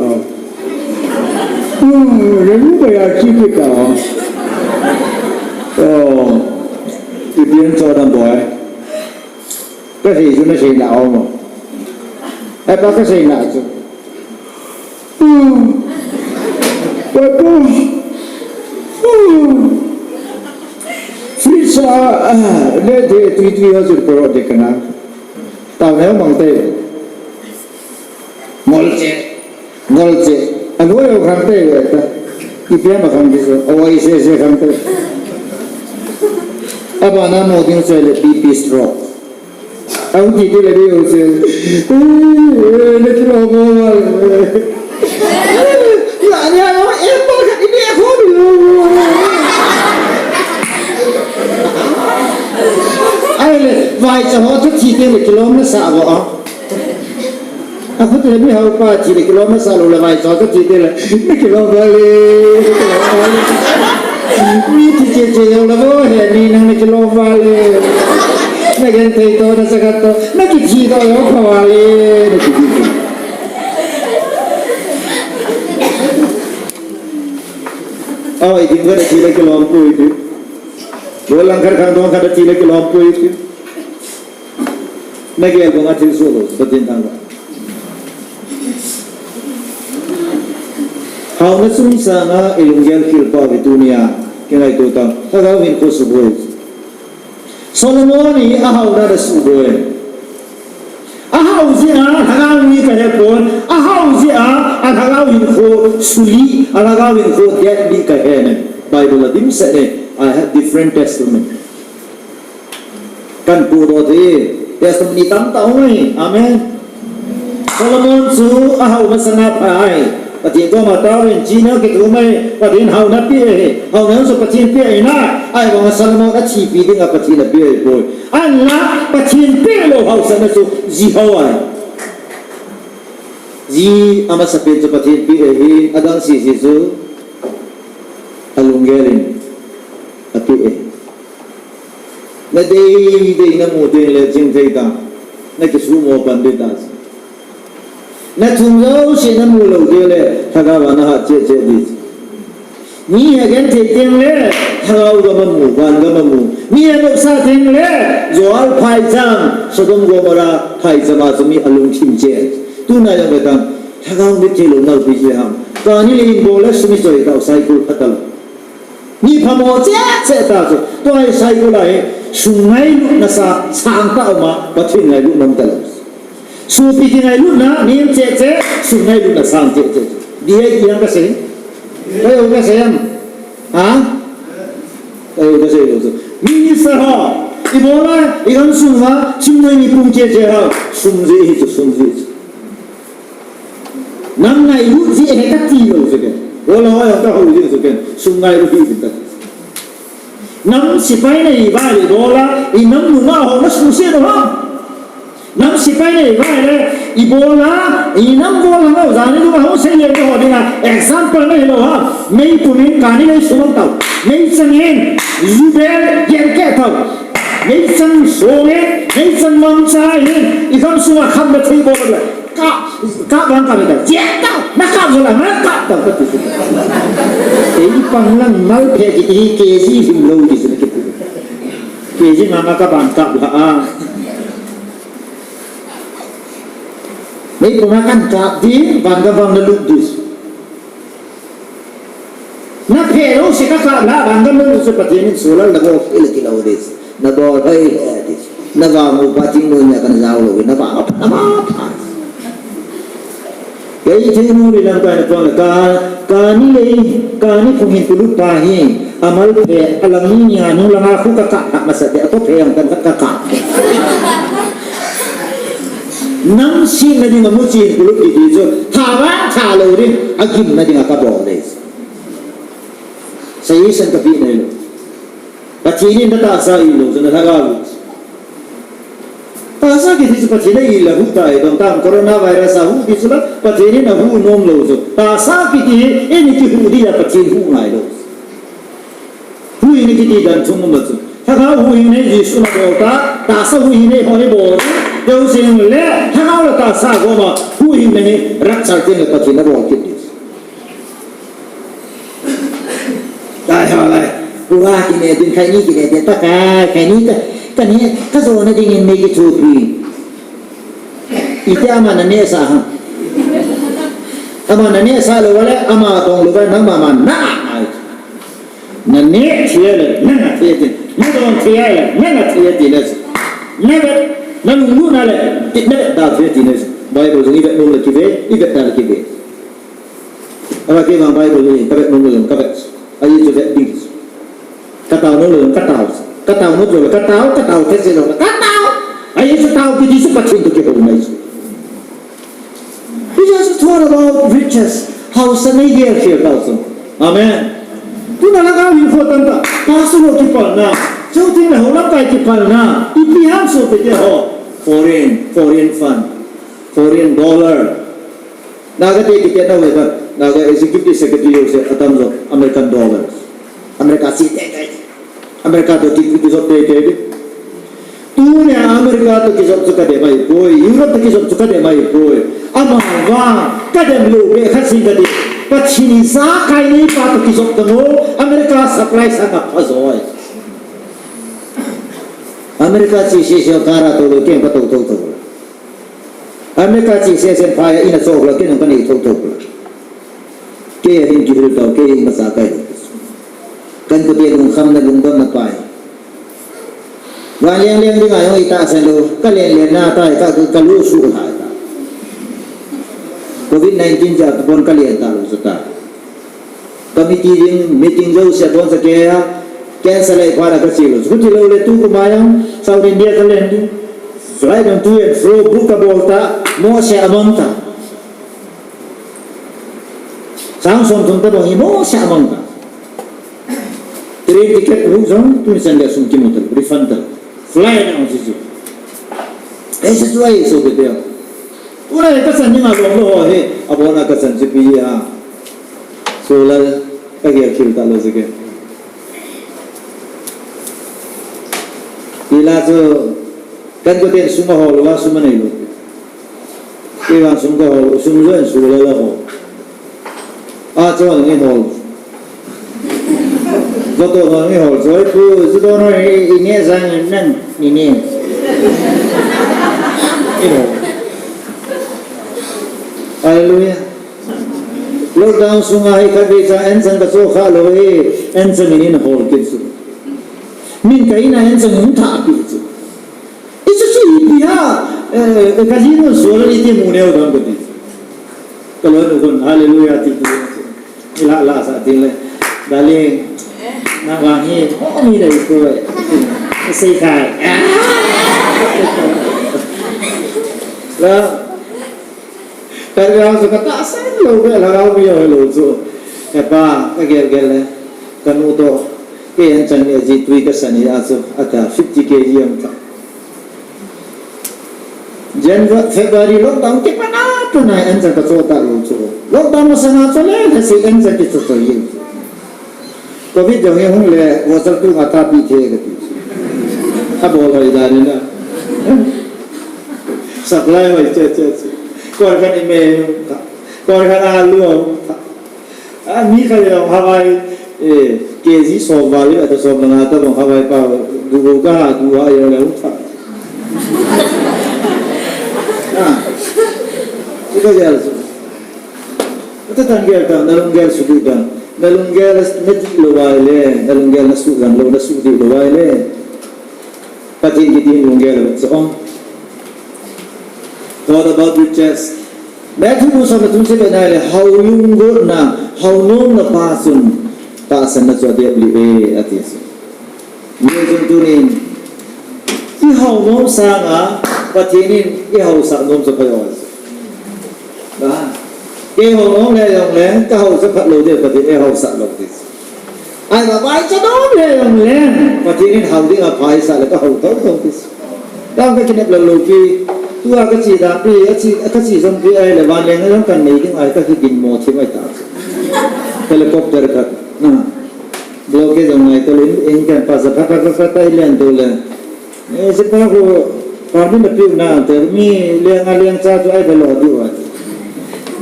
Ni lu ba ya chi ki ta. Oh. Ti bien cho dan boy. Ka sei chu na sei na o mo. Ai pa ka sei na chu. Fridge a, ah, le de tui tui ho chu poro de kana. Tao ne mang te. Ngol che. Ngol che. Alo yo khang te yo ta. Ipi ama khang di so. Oi se se khang te. Abana mo ding so le B P stroke. Ahung ti ti le di ho se. Eh, na kilom mo. La ni a, eh, pa ka ni ho ni. Ahile, vaicha ho chu thi teng le kilom nasa vo a. Akhu te mihao pa thi le kilom nasa lou le vaicha ho chu thi teng le, mi kilom vale. Mi thi che che jong le vo he ni nang mi kilom vale. Na genthei to, na sagat to, na kithi to jong pha vale, na kithi. Aw, itin khat a thi le kilom poi ti. Gollhang khat khangdong khat a thi le kilom poi ti. Na gel banga thilsoh lou, Pathen thangvah. Haona chungsanga ilunggel khel pau hi tunia kingaito tau. Lhagao hinkho suboi. Solomon hi ahaona ana suboi. Ahao jeh a lhagao mi kahepon, ahao jeh a alhagao hinkho sulih, alhagao hinkho deplih kahe ne. Bible a dimset ne, I have different testimony. Kan pudoh thei, testimony tamtah um ahi. Amen. Solomon chu ahao masanga pha ahi. Pathen koma taovin, china kithum ahi, Pathen haona peh ahi. Haona chu Pathen peh ahi na. Ahivanga Solomon athipi dinga Pathen apeh ahipoi. Ahinla Pathen pehlou haosatna chu ji hao ahi. Ji amasapen chu Pathen peh ahi, adang sese chu alunggel in apeh ahi. Na deidei namu tengle chingthei ta. Na kisuhmo pan ding ta. Na thum jouse namu lou tengle lhagao a nahat cheh cheh ding. Mi agenthei tengle lhagao gam amu, van gam amu. Mi anopsah tengle Zoar phaicham, Sodom Gomorrah phaicham a chu mi alungthim cheh. Tuna jong vetan, lhagao mit theilou nau pi chu ham. Kani le inbol le sum ichoi tau cycle pha talou. Mi phamo cheh cheh ta chu. Tua hi cycle a hi sum ngailutna sa, sangtah a um a, Pathen ngailutna um talou. Sopi kingailutna nem cheh cheh, sum ngailutna sang cheh cheh. Dih ahi ti ham kasei. Kei jong kasei ham. Ha? Kei jong kasei lou chu. Mi Sir ho, ibola, igam sung uva, sum noi ni pung che che ho, sum ji hi chu, sum ji chu. Nam ngailut ji he kati lou chu ken. Bola ho jong kahou ji chu ken, sum ngailut hi chu kati. Nam sipai na iva le ibola, inam nunga ho na suse lou ham. Nam sipai na iva le, ibola, inam bola ho, jani lunga ho sei le ho dinga, example na hilou ham. Meipum in kani lei sumang tau. Meichang in, jubel, yen ke tau. Meichang song in, meichang mangcha in, igam sunga kham na thei bola. Ka, ka bang ka bang, jia tau, na ka bola, na ka tau, ka tu. Ei pang lang mal phe kiti hi K G lim lou ti chu na kipu. K G nga nga ka bang ka la a. Meipum a kan kap di, van gam vang na lut di. Na phe lou se ka kap la, van gam na lut se Pathen in solar na bol, ila ti lou di. Na bol, hei, hei, di. Na va mu pa ting nu nia kan jao lou, na va, na va, pa. Kei thei nu ni lam kai na pon ka, kani lei, kani phung hin tu lut pa hi, amal phe, alang ni nia, nung langa khu ka kap, masa te, ato phe ang kan ka kap. Nam sihna dinga muchi in kuluk kiti chu, tha vang tha lou ding, agimna dinga kabol ding. Suggestion kape nailou. Pathen in natahsa ilou chu nalhagao. Tahsa kiti chu Pathen in alah hu tai, dong tam coronavirus ahu ti chu la, Pathen in ahu nom lou chu. Tahsa kiti hi, eini kihu dia Pathen hu ngai lou. Huhhingna kiti dan thum um a chu. Lhagao huhhingna hi Jesu na bol ta, tahsa huhhingna hi eiho hi bol. Deu jing le, lhagao le tahsa gom a, huhhingna hi rapture teng le Pathen na bol kit ding. Lai ho lai. Pura kine din khai ni kine din ta kai, khai ni ka, ka ne, ka jo na ding in me ki thu pi. Iti ama na ne sa ha. Ama na ne sa lou le, ama dong lou le, na ma ma na. Na ne thei le, na na thei ti. Na don thei le, na na thei ti le. Na vet, na lunglut na le, ti na vet da thei ti le. Bible jong i vet nom le kive, i vet da le kive. Ama kei vang Bible jong i ka vet nom le ka vet. Ahi chu vet ding. Ka tao nom le ka tao. Ka tao nom le ka tao, ka tao thei se lou. Ka tao. Ahi chu tao kiti chu Pathen toh kihou mai chu. He just thought about riches. Haosa nei gel khel tau chu. Amen. Tuna lhagao hinkho tamtah. Pastor ho kipalna. Chuteng le ho lamkai kipalna. Ipi ham sopi te ho. Foreign, foreign fund. Foreign dollar. Naga te kiti na ve ta. Naga executive secretary ho se atam jo American dollars. America si te te. America toh kijop tei tei di. Tunia America toh kijop chu kadem ahipoi, Europe toh kijop chu kadem ahipoi. Amavang kadem lou beh khat sing kati. Pathen ijakai neipa toh kijop tang o, America supply sang apha joi. America chi se se kara to lo ken ka to to to. America chi se se pha ya ina chok lo ken ka nei to to. Kei a ding kihil tau, kei imacha kai lou. Kan kute lungkhamna lungdamna pai. Van leng leng dinga jong itahsan lou, ka leng leng na tai, ka, ka lu su hai ta. Covid nineteen ja ka pon ka leng ta lou sa ta. Committee ding, meeting jouse pon sa kei a, cancel ai pha na ka chi lou. Chuti lou le tu kuma jong, South India ka leng ding. Flight jong to and fro book ka bol ta, mo se amang ta. Sang som thum tabang hi mo sa mang ta. Train ticket book jong tun san le sum kimu ta, refund ta. Flight ang si si. Ei sa tuai so ke dia. Ura ka san ni ma lo lo he, abona ka san si pi ya. So la ka ge khil ta lo si ke. Ila so kan ko ten sum ho lo, sum nei lo. Kei vang sum ka hol, sum joh in sum la la hol. A chon ni hol. Joh to no ni hol. Joh pu, joh to no ni, i ne jang nan ni ne. Ni hol. Hallelujah. Lockdown sunga hi khatvei cha an chang ka cho kha lou hi, an chang in hol kit chu. Min ka ina an chang hung tha pi chu. Ichu chu ipi ham, eh, ka jinu sual iti mu neo dam kati. Ka loi nu kon, hallelujah, ti ti. Ila la sa ti le. Darling, na vang hi, ho mi dai ko. Sei khai. La, khat vang chu katahsan lou ve, lhagao mi jong hilou chu. He pa, kagel gel le, kanu toh, kei anchang ni aji tui kasan ni a chu, ata fifty K G jong ta. January, February lockdown kipat a tuni anchang kacho talou chu. Lockdown masanga chu le, le sei anchang kicho cho jeng. Covid jong hi hung le, voucher tu nga tha pi the kati. Abol hoi dan in a. Supply hoi che che che. Koi khat i me, koi khat alu. A, mi khat jong Hawaii, eh, K G som val le, ata som le nga tabang Hawaii pa, du ka ha, du ha jong le hung tha. A, ita jal su. Ata tangel ta, nalunggel sudih ta. Nalunggel nadih lou vai le, nalunggel nasuh jang lou, nasuh dih lou vai le. Pathen kiti lunggel lou, so. Thought about riches. Matthew bung som le thum chang get na le, hao lunggotna, hao nomna pa chun, tahsanna chu adep lih e, ati chu. Hijeh chun tunin, i hao nom sanga, Pathen in i haosah nom chu phai o. Ba, kei hao nom le jong le, ka haosah phat lou ding, Pathen in ei haosah lou ding. Ahivang vaicha nom le jong le, Pathen in hao ding a phaisah le, ka hao thou thou ding. Tang ka kinep lou lou pi, tua ka chi dan pi, a chi, ka chi jong pi ahile, vanleng jong kan nei ding ahi, ka kigin mo thim ahi ta. Helicopter khat, na. Blockade jong ngai tole, in kan pa sa, pa, pa, pa, pa, pa, i len tole. Eh, si pa ko, pa ni na piu na, te, mi leng a leng cha chu ai ba lo diu a.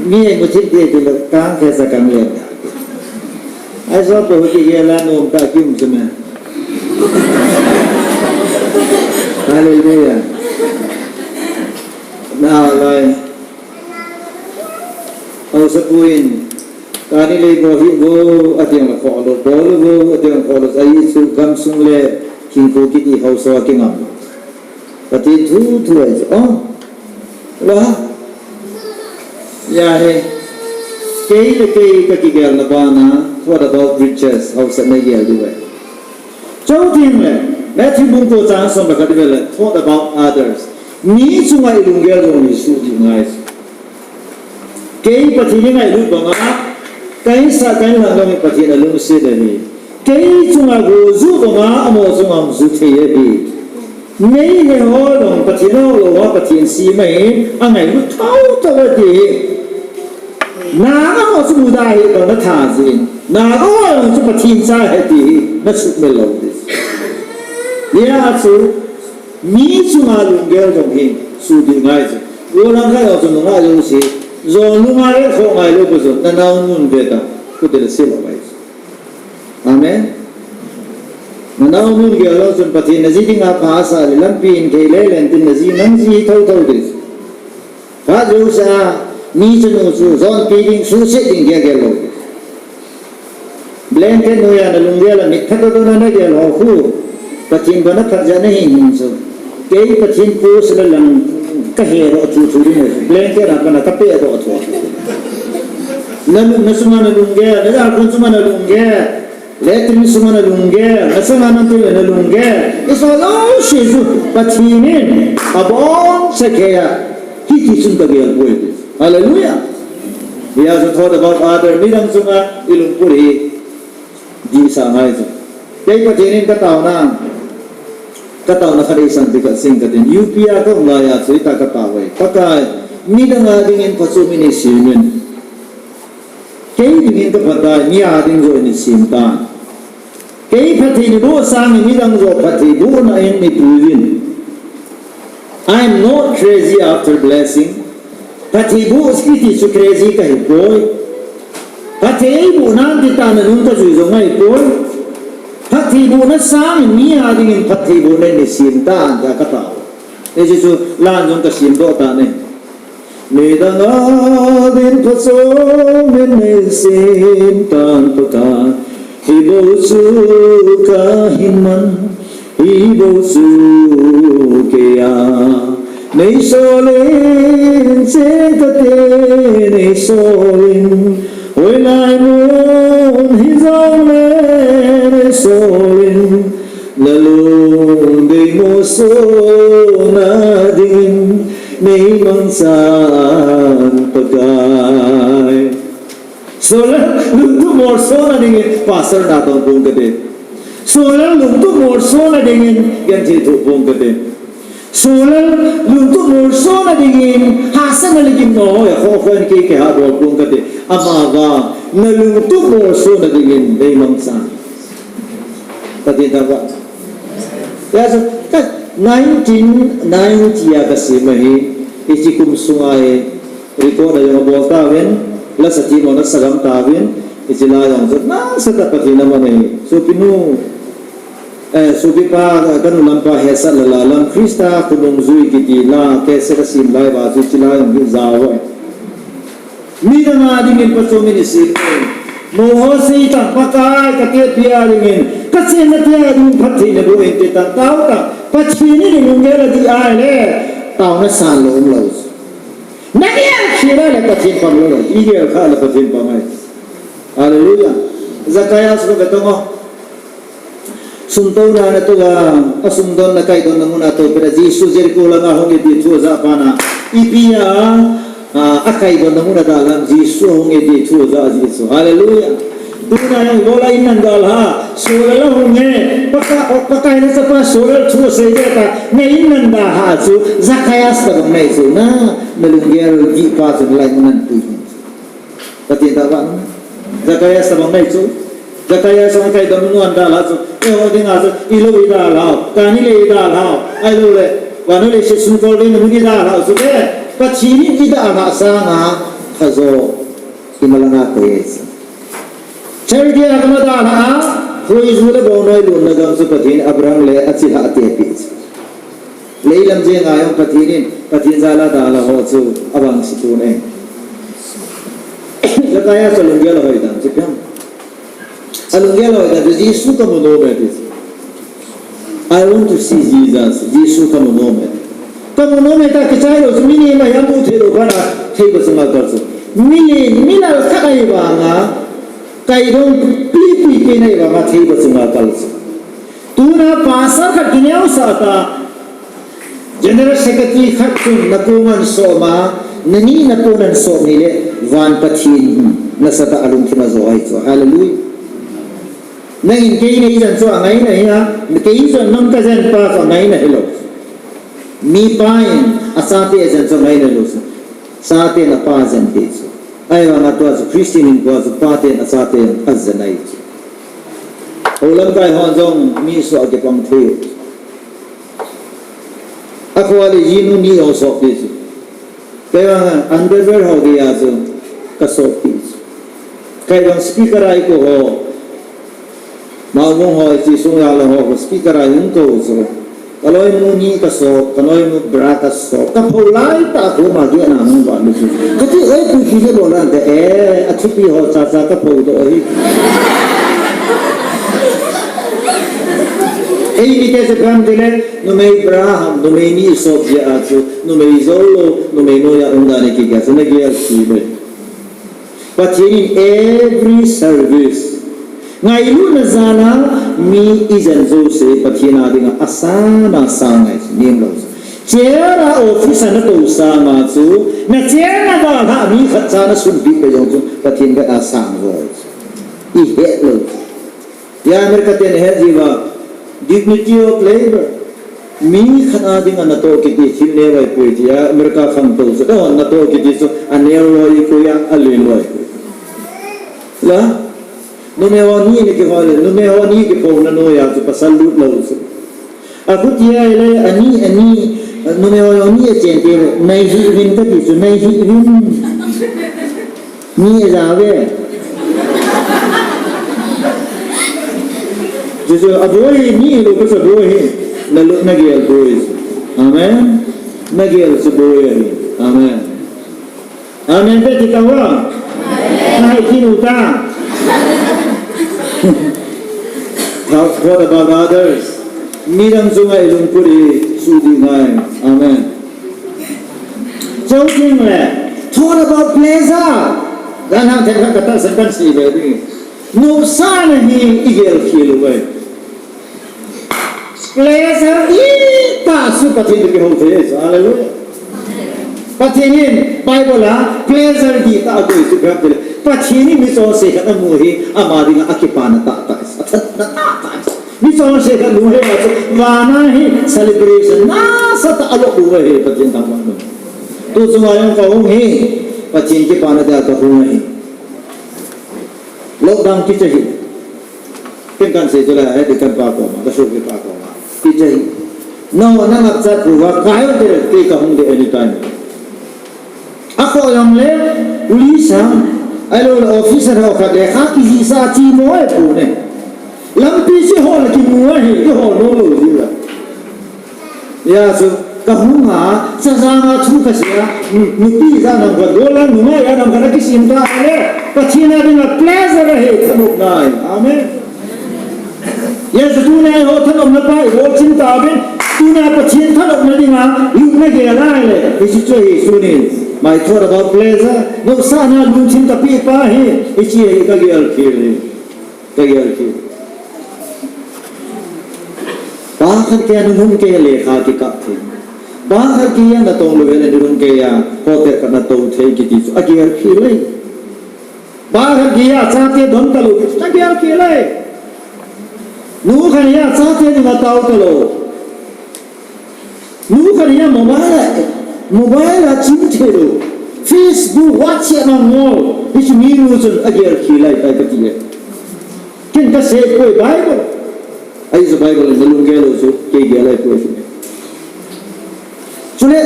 Mi ai mu thip de, de lo, kang ke sa kang leng. Ai so ko ki ge la nom ta ki um chu me. Hallelujah. Na lai. Haosapu in, kani lei bol hih vo, ati jong le khoh lou, bol vo, ati jong le khoh lou, ahi chu gamsung le hinkho kiti haosa kingam. Pathen thu thu ahi chu, oh, la, ya he, kei le kei ka kigelna bana, what about riches, haosa nei gel diu ve. Chuteng le, Matthew bung ko chang som le khat i vet le, thought about others. Mi chunga i lunggel jong i suhdih ngai. Kei Pathen i ngailut banga, ka insah ka inlhang jong hi Pathen alungset ahi. Kei chunga go ju banga, amaho chunga hung ju thei ahi. Nei le ho jong Pathen a ho lou a Pathen sem ahi, angailut thou thou ahi. Nang a ho chu muda hi bang na tha jin. Nang a ho jong chu Pathen cha ahi ti hi na sumil lou ding. Hijeh chun mi chunga lunggel jong hi suhdih ngai chu. Gollhang khat jong chu nungah jouse. Jong nungah le kho ngai lou pu chu. Na naonu ve ta. Ku de le se lou ngai chu. Amen. Na naonu gel lou chun Pathen na ji dinga pha asah le lampi in thei le len tin na ji nang ji thou thou ding. Phat jouse a, mi chanu chu, jon pi ding, suhset ding, gel gel lou. Blanket noiya na lunggel a, mit phatah tah a na gel ho khu. Pathen bana phat jeh a na hin hin chu. Kei Pathen post la lang ka he doh thu thu ding. Blanket a pana ka pe doh thu. Na lu-, na sunga na lunggel, na jalkhun sunga na lunggel. Latrine sunga na lunggel, na changa na tui na lunggel. Isoh jouse chu Pathen in aboncha geiya hiti chun kagel poi. Hallelujah. Hijeh chun thought about other, midang chunga i lungput hi dihsah ngai chu. Kei Pathen in ka taona, ka taona khat eisan ti khat sing katin. U P a ka um laiya chu hita ka tao e. Pakai, midang a dingin phachom nei sem in. Kei dingin ka phat tai, mi a ding joh nei sem tan. Kei phatthei nei boh sangin midang joh phatthei bohna in nei puiyin. I am not crazy after blessing. Phatthei boh kiti chu crazy ka hi poi. Phatthei bohna ti tah a nung ka jui jong ahi poi. Phatthei bohna sangin mi a dingin phatthei bohna in nei sem tan tia ka tao. Hiche chu lan jong ka sem doh tan e. Midang a din phachom in nei sem tan Pakai, hi bou chu ka hin man, hi bou chu kei a nei sol in, che kate nei sol in, hoilai mun hi jong le nei sol in, na lung Sona dingin nei mangchan Pakai. Solar lungtup molsona dingin pastor natong pong kate. Solar lungtup molsona dingin genthei thoh pong kate. Solar lungtup molsona dingin hahsatna le gimnei ho a khohkhon kei kei ha bol pong kate. Amavang na lungtup molsona dingin nei mangchan. Pathen thangvah. Hijeh a chu ka nineteen ninety a kasem ahi, hiche kum sunga hi record a jong abol tauvin, la sa ti mo na sagam tauvin, hiche lai jong chu nasatah a Pathen aman ahi. Sopinu, eh, sopipa, kanu lampa Hesat Lala Lam Christa Khonungjui kiti la, cassette asem lai uva chu hiche lai jong hi jao ahi. Midang a dingin pachom in isem. Moho sei tang Pakai ka tepia dingin, ka chenna tia ding phatthei naboh in ti tang tao tang. Pathen in lunggel adih ahile, taona san lou umlou. Nagel khel le Pathen pang lou, igel khah le Pathen pang ahi. Hallelujah. Zacharias ko betong o. Sum touna ana tou a, asum donna kaidonna mun a tou pet a Jesu Jericho langa hung e ti thu ajah phat na. Ipi a, a, akaidonna mun a dalhan Jesu hung e ti thu ajah Jesu. Hallelujah. Tuna jong ibola in nan dalha, Saul ahung e, Pakai, Pakai na chapa Saul thu asei jeh a, na in nan dalha chu, Zacharias tabang nahi chu, na, na lunggel dih pa chu na la in nan pui. Pathen thangvah. Zacharias tabang nahi chu. Zacharias jong kaidonna mun a dalha chu. Eiho dinga chu, ilou idalhau. Kani le idalhau. Ahilou le. Vannoi leiset sung kol ding mun idalhau chu le. Pathen in idalha sanga. Khajo. Imalanga koi e chu. Charity a kama dalha a. Khoiju le bongnoi lonna gam chu Pathen in Abraham le achilhah a atepeh chu. Leilam jenga jong Pathen in, Pathen jal a dalha ho chu avangse pon ahi. Zacharias alunggel ahoi dan chu ipi ham. Alunggel ahoi dan chu Jesu kamu nom e ti. I want to see Jesus. Jesu kamu nom e. Kamu nom e ta kichai lou chu mi ni ma jong mu thei lou phat na theipa chunga kal chu. Mi ni, mi lal khat ahi vanga, kaidong pi pi pi ahi vanga theipa chunga kal chu. Tuna pastor khat kineosah ta, General Secretary khat chun nakong ahin som a, nani nakong ahin som ni le, van Pathen nasatah a lungthim ajo ahi chu. Hallelujah. Nangin kei nei jen chu angaina hi a, kei jen nang kajen pa chu angaina hilou. Mipa in achate ajen chu angaina hilou. Chaten apa ajen pi chu. Ahivanga tua chu Christian hinkhoa chu paten achaten ajen ahi chu. Hou lamkai hon jong mi soh a kipang thei. Akhoa le jinu ni jong sohpi chu. Kei vang underwear ho geiya chu kasohpi chu. Kei vang speaker a ikou ho. Maumong ho, hiche sung jang le ho, speaker a hung kou chu. Kaloinu ni kasoh, kaloinu bra kasoh. Kapho laitah a koma gehna hung vah lou chu. Kati, "Oi, ipi ti nabol a?" Ante, "Eh, athupi ho chacha kapho doh ahi." Eimite chu ipi ham itile, numei bra ham, numei ni isop jeh a chu, numei jou lou, numei noiya um dan ikigel chu, nagel sih le. Pathen in every service, ngailutna jal a mi ijen jouse Pathen a dinga asan a sang ngai chu, nem lou chu. Chair a office a natou sang a chu, na chair nadalha mi khat cha nasunpeh peh jong chu, Pathen khat a sang jo chu. Ihet lou chu. Hia America ten ahet jiuva, dignity of labor. Mi khat a dinga natoh kiti thil neo ahipoi tia America khangtou chu, eihon natoh kiti chu aneo loi koi a, alen loi koi. La, numei ho ni ni kihol le, numei ho ni kipouna noiya chu pasal lut lou chu. Akhuti a ile ani, ani, numei ho ni achen te le, nei hih uvin kati chu, nei hih uvin. Ni aja ve. Chuchu aboi, ni lou kasa boi hi. Nalut nagel boi. Amen. Nagel chu boi ahi. Amen. Amen. Te ti ta wa. Nahai kinu ta. Thought about others. Midang chunga ilungput hi suhdih ngai. Amen. Chau ting le, thought about pleasure. Dan hang thei khat kata sa kan si ve ding. Nopsahna hi igel khel uve. Pleasure i Tah chu Pathen toh kihou thei chu. Hallelujah. Pathen in Bible a pleasure dihtah akoi chu ipi ham itile, Pathen in michonse khat amu hi ama dinga akipana tahtah, athatna tahtah. Michonse khat mu hi a chu vana hi celebration nasatah alou u ahi Pathen thangvahna. Tu chunga jong kahung hi Pathen kipana dia kahung ahi. Lockdown kicha hi. Ken kahin sei chu la, hiti kan pa koma, ka sopi pa koma. Kicha hi. No, nang ap chat pu va, ka jong te, te kahung de anytime. Akhoh jongle, police ham, ahilou le officer ho khat le, kha kijihsa chi mo e pu ne. Lampi chi ho le kimu ahi, kihol nom lou ji la. Hijeh chun, kahung a, chajanga thu kasei a, nu-, nupi ijat ham khat, gollhang nungah ijat ham khat, akisem ta le, Pathen a dinga pleasure ahi, thanopna ahi. Amen. Hijeh chun, tuni eiho thanopna pa, ibol chim tauvin, tuna Pathen thanopna dinga, lungna gel a le, hiche chu hi, tuni, my thought about pleasure, nopsahna lungthim kapeh pa hi, hiche hi kagel khel hi. Kagel khel. Pa khat keiya nunung keiya lekha kikap thei. Pa khat keiya natong lou hel a nunung keiya hotel khat natou thei kiti chu agel khel e. Pa khat keiya chate don talou kiti chu agel khel e. Nu khat keiya chate nunga tao talou. Nu khat in mobile a, mobile a chim thei lou. Facebook, WhatsApp a ngol. Hiche mi nu chun agel khel lai tai kati e. Ken kasei poi Bible. Ahi chu Bible in nalung gel lou chu, kei gel lai poi chu. Chule,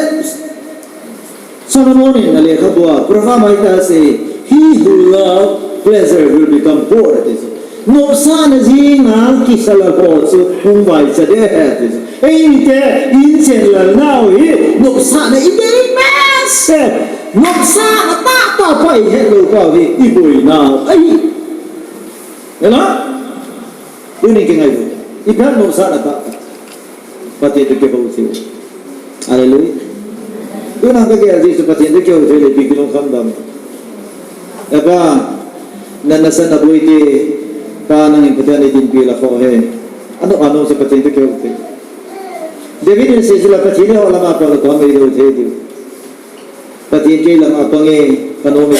Solomon in alekhabua, Proverb a hitia asei, "He who love pleasure will become poor," ati chu. Nopsahna jinga kisala ho chu hung vaicha ding ahi, ati chu. Eite, inchen lalnau hi, nopsahna idei behseh. Nopsahna tahtah pa ihet lou pau hi, iboinau ahi. Hela? Tuni kingailut. Ipi ham nopsahna tahtah. Pathen toh kihou thei. Hallelujah. Tuna kagel jeh chu Pathen toh kihou thei le ipi kilungkham dam. E Pa, nang nasan naboi te, Pa nangin Pathen in dinpi la kho he. Ano ano chu Pathen toh kihou thei. David in asei chu la Pathen in ho lama pang le koiman eilou thei diu. Pathen kei lama pang e, kanom e,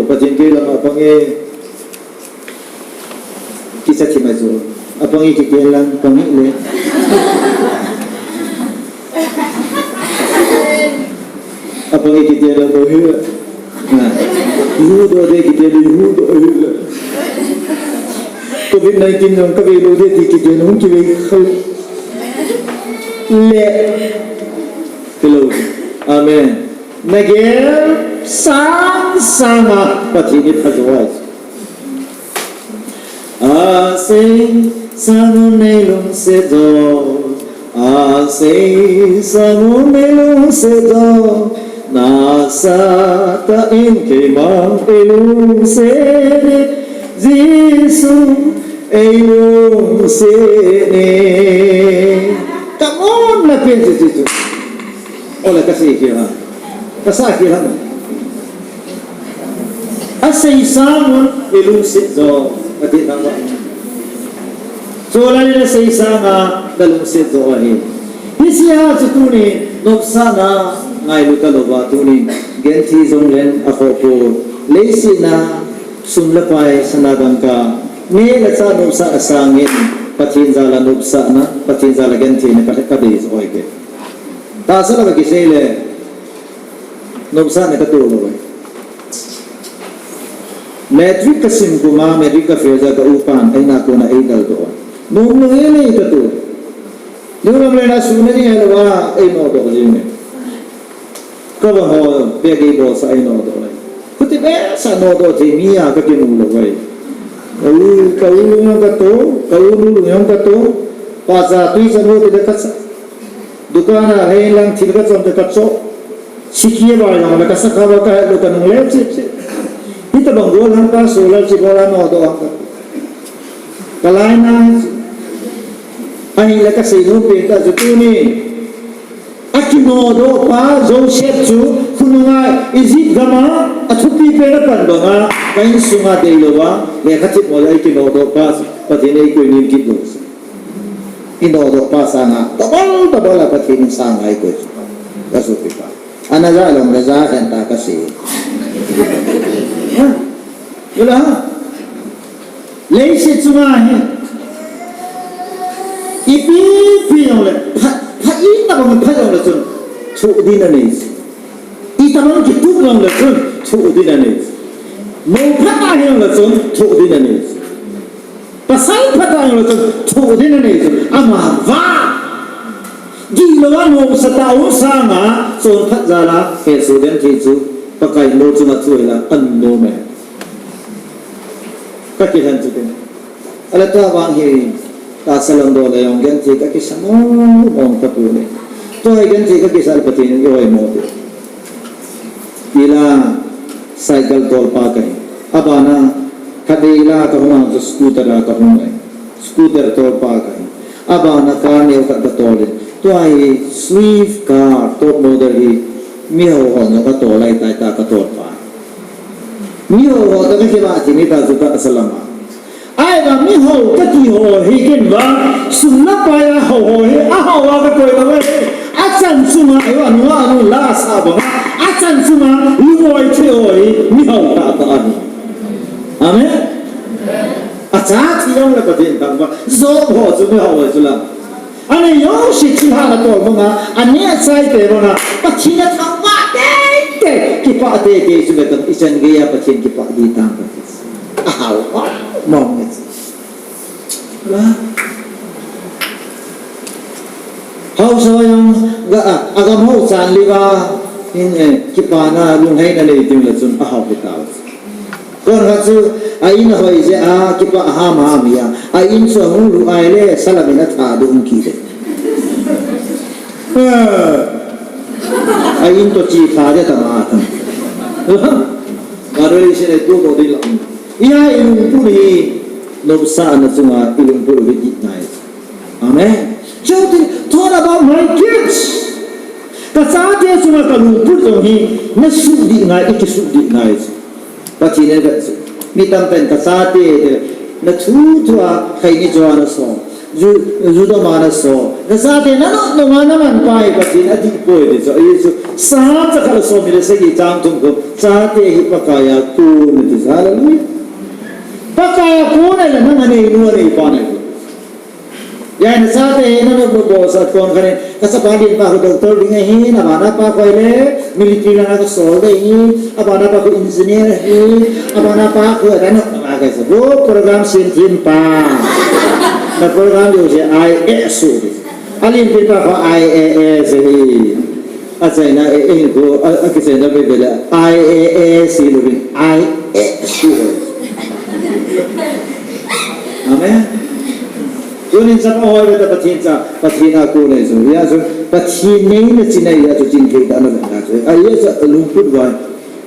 Pathen kei lama pang e. Kicha thim a chu. Apang e kiti lang, pang hih le. Apang e kiti lang, pang hih le. Na. Ihuhdoh de kiti le, ihuhdoh hih le. Covid nineteen jong kavei lou de ti kiti le, hung kivei khah le. Hello. Amen. Nagel sang sanga Pathen in phajo ahi. Asei sang un neilungset jo. Asei sang un neilungset jo. Nasatah in keima eilungset e. Jesu eilungset e. Come on, na pen Jesu. Ole kasei kit ham. Kasah kit ham. Asei sang un eilungset jo. Ati thangvah. Chu la le asei sanga nalungset jo ahi. Hiche a chu tuni nopsahna ngailu talouva tuni genthei jong len akhoh poi. Leiset a sum le pai sana dangka. Neh le chah nopsahna sangin Pathen jal a nopsahna, Pathen jal a gentheina ka, kadei jo ahi ke. Tahsa lama kisei le, nopsahna katoh lou ahi. Matric kasim kum a, matric ka fail jeh a ka upan, eina kona eidaldoh. Nom lou hel e katoh. Neo lam le na suna ding ahilouva, einodoh jing e. Ka vang ho, bag eibolsah a einodoh ahi. Khuti behseh a nodoh thei mi a kakimu lou ahi. Ka u, ka u lung jong katoh, ka u nu lung jong katoh. Pasa tui chan ho tile kasa. Dukan a lhai inlang thil kachom te kachoh. Sikhi a bai jong le kasakha uva kahet lou kanung le cheh cheh. Hitobang gollhang pa solar chi bol a nodoh a ka. Kalai na. Ahile kasei nom pen tah chu tuni. Akinodoh pa Joseph chu khonunga Egypt gam a athupi pen apan banga ka insunga deilouva lekha themmo le akinodoh pa chu Pathen in eikoiyin kit lou. Inodoh pa sanga, double, double a Pathen in sang ngai koi chu. Ka sopi pa. Ana ja lom le ja hen ta ka sei. Ha? Ula ha? Leiset chunga hi. Ipi pi jong le, pha, pha in na bang pha jong le chun. Thu din anei. Itabang kitup jong le chun. Thu din anei. Mo pha ta jong le chun. Thu din anei. Pasal phat a jong le chun thu din anei chu ama vang. Giloa nosa tah um sanga chonphat jal a hesoh genthei chu Pakai mo chunga thu hila anom e. Ka kilhen chu tin. Ahile tua vang hi tahsa lamdoh le jong genthei ka kisa mong mong tapon e. Tua hi genthei ka kisa le Pathen in eihoimo te. Ila cycle tolpa kahi. Abana khatvei ila kahung a chu scooter a kahung e. Scooter tolpa kahi. Abana car neo khat katol in. Tua hi Swift car top model hi miho hon jong katol lai tai ta katolpa. Miho ho toh kakivah thei ni ta chu tahsa lama. Ahivang miho kati ho hi ken vang, sum le pai a ho ho hi, a ho a kakoi lou e. Achan chunga, eiho anunga, anu la sa banga, achan chunga, lungoi thei ho hi, miho tahtah ahi. Amen. Acha thi jong le Pathen thangvah, Job ho chu miho ho chu la. Anei jouse thilha natol banga, aneh chai te banga, Pathen athangvah teitei, kipah teitei chu le kan ichan geiya Pathen kipah ding tam kati. Ahao, ah, mong nge. Haosa jong, ga, a, agam hao chan liva, in, eh, kipana, lungheina nei ding le chun, ahao hi tao. Kon khat chu, a in ahoi jeh a, kipah ham ham hi a. A in chu ahung lut ahile, salam in atha ding um kit e. A in toh chi kha jeh tama tam. Ka rei se le tu ko ding la. Iya i lungput hi, nopsahna chunga i lungput hi kit ngai. Amen. Chuti, thought about my kids. Ka chate chunga ka lungput jong hi, na sudih ngai, i kisudih ngai. Pathen in vet chu. Mi tamtah in ka chate, na thu thu a, khaini chu ana so. Ju, ju dom ana so. Na chate, na nop nop a na man pa hi Pathen adih poi ti chu. Ahi chu. Psalm chakhat le som ni le sagi chang thum ko. Chate hi Pakai a kon ti chu. Hallelujah. Pakai a kon ahile nang anei nu anei pa nei. Jeh a na chate hi na nop nop bol sah kon khat in, ka chapa lenpa khu doctor ding ahi, abana pa khu ahile military langa kasol ding ahi, abana pa khu engineer ahi, abana pa khu adang nop nop a kasei. Wo program sem them pa. Na program jouse I A S. Alenpen pa khu I A S ahi. Achaina, eh, eh, ko, a, akichaina veve le, I A S hilouvin, I A S. Amen. Tunin chapa hoi ve ta Pathen cha, Pathen a kon nei chu. Hijeh chun, Pathen neina chin ahi jeh chun, chin thei dan le na chu. Ahijeh chun, lungput vai.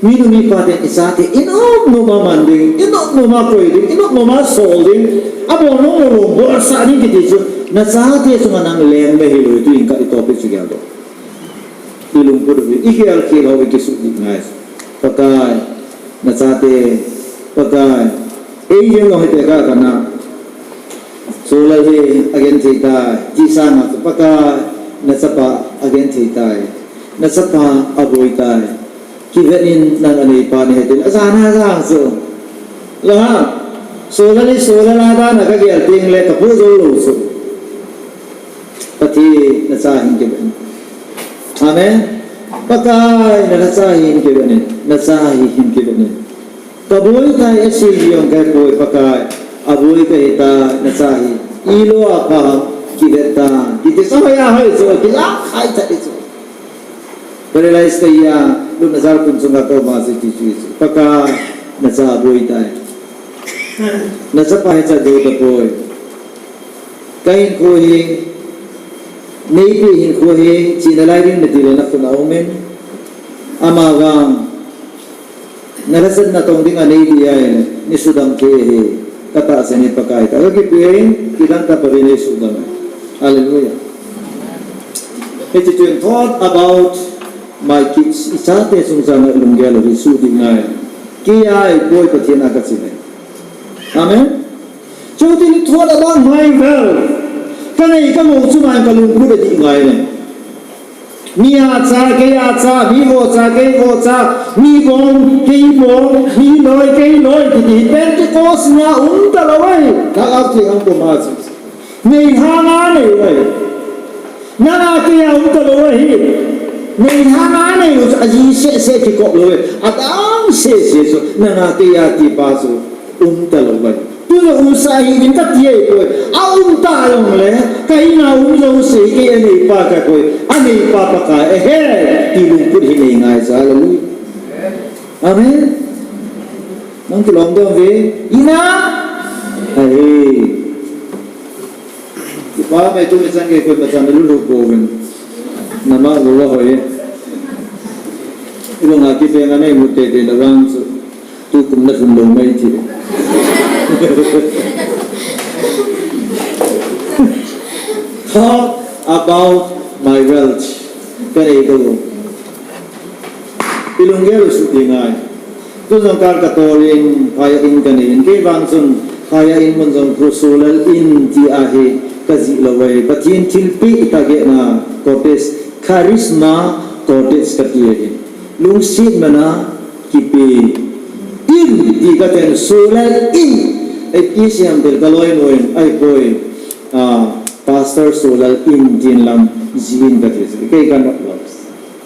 Minu mipa ten i chate, i nop nop a man ding, i nop nop a koi ding, i nop nop a sol ding. Abol nom lou lou, bolsah ding kiti chu. Na chate chunga nang leng le hilou, tuin ka i topic chu geldoh. I lungput u hi, i khel khel ho i kisudih ngai. Pakai, na chate, Pakai, ei jeng jong hiti ka kana. Solal hi agenthei tai, ti sanga chu Pakai, na chapa agenthei tai. Na chapa aboi tai. Kivet in nang aneipa nahi tin, ajana jang chu. Lo ha, Solal hi Solal a dan a kagel teng le kapu jou lou chu. Pathen, na cha hin kivet in. Amen. Pakai, na, na cha hin kivet in. Na cha hi hin kivet in. Kaboi tai asei jong kahi poi Pakai. Aboi kahi tai, na cha hi. Ilou a pha ham kivet tan. Kiti sa hoi a hoi chu, kila khai tha chu. Paralyze kahi a, lupna jalkhun chunga kaum a chu ti chu chu. Pakai, na cha aboi tai. Na chapa hi cha jou tapoi. Ka hinkho hi, neipi hinkho hi, china lai ding nati le na khut a um in. Amavang, na lhasam natong ding a nei di ahile, nei sudam thei ahi, katahsan in Pakai ta. Kakipe in, kidang tah Pathen in nei sudam e. Hallelujah. Hiche chun thought about my kids, i chate chungchang a lunggel u hi sudih ngai. Kei a ahipoi Pathen a kachi e. Amen. Chuti thought about my wealth. Kanei kagou chu man kalungput adih ngai le. Mi a cha, kei a cha, mi vo cha, kei vo cha, mi bong, kei bong, mi loi, kei loi, titi Pentecost na um talou ahi. Thagau Theng ang puma chu. Nei hanga nei u ahi. Nanga keia um talou ahi. Nei hanga nei u chu ajing sese kikop lou ahi. Adang sese chu nanga keia tipa chu um talou ahi. Tuna umsa hih in kati ahipoi. Aum ta jongle, ka in a um jouse hi kei aneipa kahi poi. Aneipa Pakai ahi, ti lungput hi nei ngai chu. Hallelujah. Amen. Nang kilom dom ve. Ina. Ahi. Kipa mai tu mi chan ke koi ma chan lu lu ko ven. Nama lu la hoi. Ilunga kipe nga nei mu tete na vang chu. Tukum na lhun lou mai ti. Talk about my wealth. Kanei kagou. Ilunggel u suding ahi. Tujong kal katol in, phai a in kanei in. Kei vang chun, phai a in mun jong khu solal in ti ahi kajih lou ahi. Pathen thilpeh tah gehna cottage, charisma cottage kati ahi. Lungset mana kipe in ti katen solal in. Ei, iti siam tel kaloi noi, ahipoi, ah, Pastor solal in tin lam jih in kati. Kei kanop lou.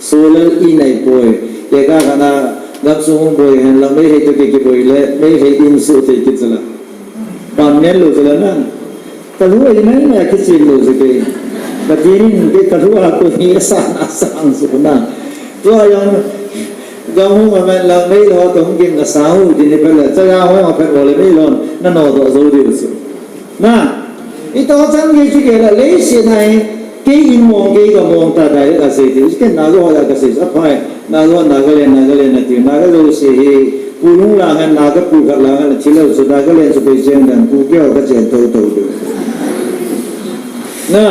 Solal in ahipoi. Kei ka kana gamsung hung boi hen lang Meitei toh kei kiboi le, Meitei in suh thei kit sala. Pam nen lou sala na. Kalhu a in a in a kichen lou sala kei. Pathen in kei kalhu a koi hi asang asang sala na. Tua jong gam hung a man lang Meitei ho toh hung kin na sa hu tin ni pele. Cha ya ho ma phet ho le Meitei lon na no toh jou diu sala. Na, ito chan gei chu gei la, leiset a hi, kei in mong, kei ka mong ta dai ka sei ti, ken Naga ho a ka sei, aphai, Naga ho, Nagaland, Nagaland na ti, Naga jouse hi, pu lung lang hen, Naga pu khat lang hen, thilou chu, Nagaland chu kei chen dan, pu kei ho ka chen thou thou diu. Na,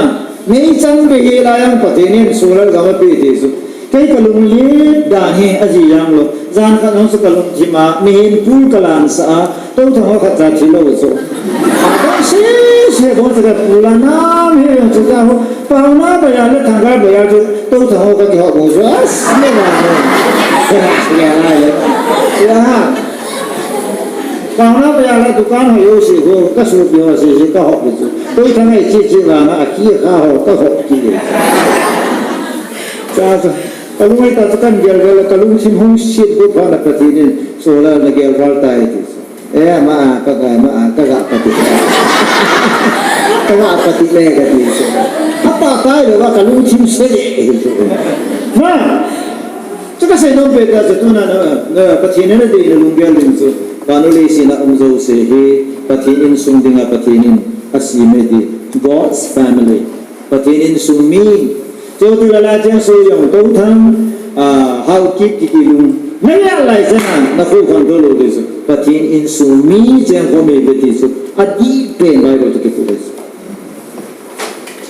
nei chan gei hi la jong Pathen in solal gam a pe ti chu. Kei kalunglet dan hi ajih jang lou. Jan khat jong chu kalungthim a, mihem pul kalansah a, touthang ho khat cha thilou chu. Adang sese bong chu kapul a nam hi jong chu cha ho. Paona bazar le Thangkhar bazar chu touthang ho kakihop bong chu. As, le na ho. Kena sile lai le. Ya. Paona bazar le dukan ho jouse ho, kasopi ho jouse kahop le chu. Touthang ei chi chi la na, akikha ho kahop kit le. Cha cha. Kalung ahi ta chu kan gel gel, kalungthim hung set bu phat na Pathen in, solal na gel val tai ti chu. E, ama a, ka ga, ama a, ka ga pati. Ka ga pati le kati chu. Apa tai lou va kalungthim se le. Ma, chu kasei nom pen ta chu tuna na, na, Pathen in nadei na lunggel ding chu. Vannoi leiset a um jouse hi, Pathen insung dinga Pathen in asem e ti. God's family. Pathen insung mi. Chutile lai cheng sui jong touthang, ah, haokip kiti lung. Naya lai cheng a, nakhu khang thou lou ti chu. Pathen insung mi cheng khom e ti chu. Adih pen Bible toh kiphuh e chu.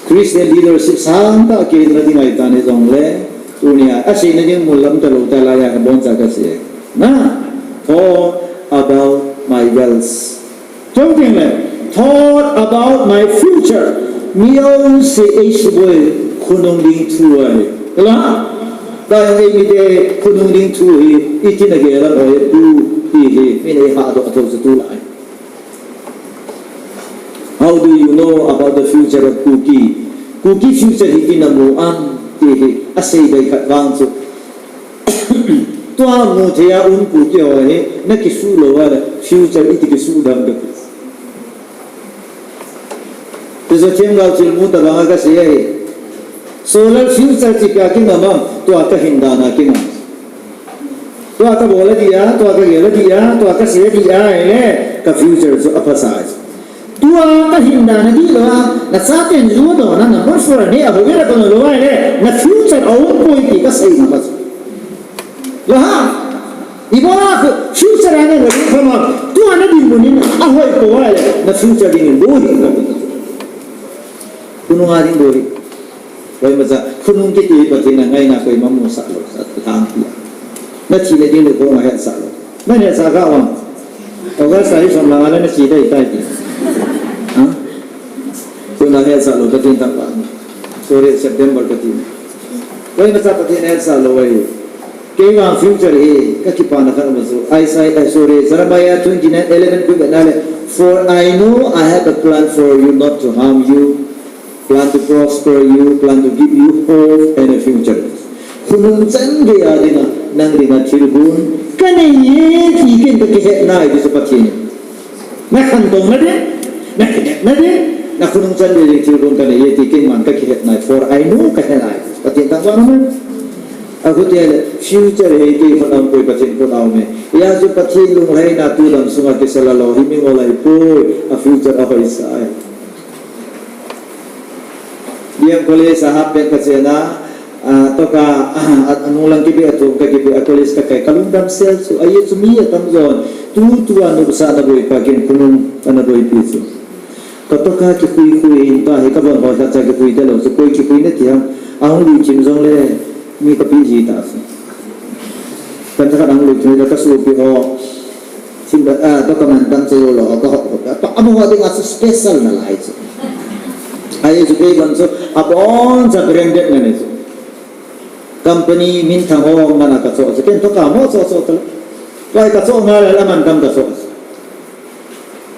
Christian leadership sangtah kei na ding ahi tan hijongle, tunia, asei na ding mun lam talou ta lai a kaboncha kasei. Na, thought about my wealth. Chuteng le, thought about my future. Mi jouse eisuboi khonung ding thu ahi. Kala, ta jong eimite khonung ding thu hi, iti nagel a noi pu, ti hi, min eiha doh thou chu tulai. How do you know about the future of Kuki? Kuki future hi iti namu am, ti hi, asei bei khat vang chu. Tua mu thei a um Kuki ho hi, nakisuh lou a le, future iti kisuh dam de. Ti chu themgao thil mu tabang a kasei ahi. Solal future ti pia kingam am, tua kahin dan a kingam. Tua kabol a dia, tua kagel a dia, tua kasei a dia, ahile, ka future chu aphasa chu. Tua kahin dan a dih lou a, nachaten ju doh na, number four a neh a hou vela kano lou ahile, na future aum poi ti kasei ngam a chu. Lou ham? Ibola khu future a neh lou khama, tua na dinmun in ahoi poi ahile, na future dingin bou hi. Khonung a ding bou hi. Koimacha, khonung kiti hi Pathen in angaina koima musah lou, sa thang pi. Nathi na ding lou koima hetsah lou. Nahetsah kha vang. August tarik som le nga le nathi dei tai ti. Ha? Tuna Ahetsah lou Pathen tangvah. Sorry, September Pathen. Koima cha Pathen ahetsah lou ahi. Kei vang future hi kakipana khat aum chu. Isaiah, eh, sorry, Jeremiah twenty-nine eleven ku bena le. For I know I have a plan for you, not to harm you. Plan to prosper you, plan to give you hope and a future. Khonung chan gei a dinga, nang dinga thil gon kanei e ti ken kakihetna ahi chu Pathen. Na khantouna ding, na kinepna ding, na khonung chan gei ding thil gon kanei e ti ken man kakihetna ahi, for I know kahet ahi. Pathen tangvah na. Akhut le future hi kei khut a um poi, Pathen khut a um e. Hijeh chun Pathen lunglhaina tu dam sunga kisel a lou hi mingol ahi poi, a future ahoisah ahi. D M College a half pant kachen a, a, toka, a, a, nunglang kibe a thum kakibe a college kakai kalungdam sel chu. Ajeh chu mi atam jon, tutua nopsahna boipa ken khonung ana boipi chu. Katoka kikhui khui in pa hi kavon hoi khat cha kikhui talou chu, koi kikhui nati ham, ahung lui thim jongle mi kapi ji ta chu. Kan thakhat ahung lui thim le kasopi ho. Thim, ah, toka man tam chu lou, ka ho, ka, amaho dinga chu special nalai chu. Ajeh chu kei vang chu, aboncha branded ngan e chu. Company minthang ho ngan a kachoh chu, ken toka mo choh choh talou. Tua kachoh ngal le aman tam kachoh chu.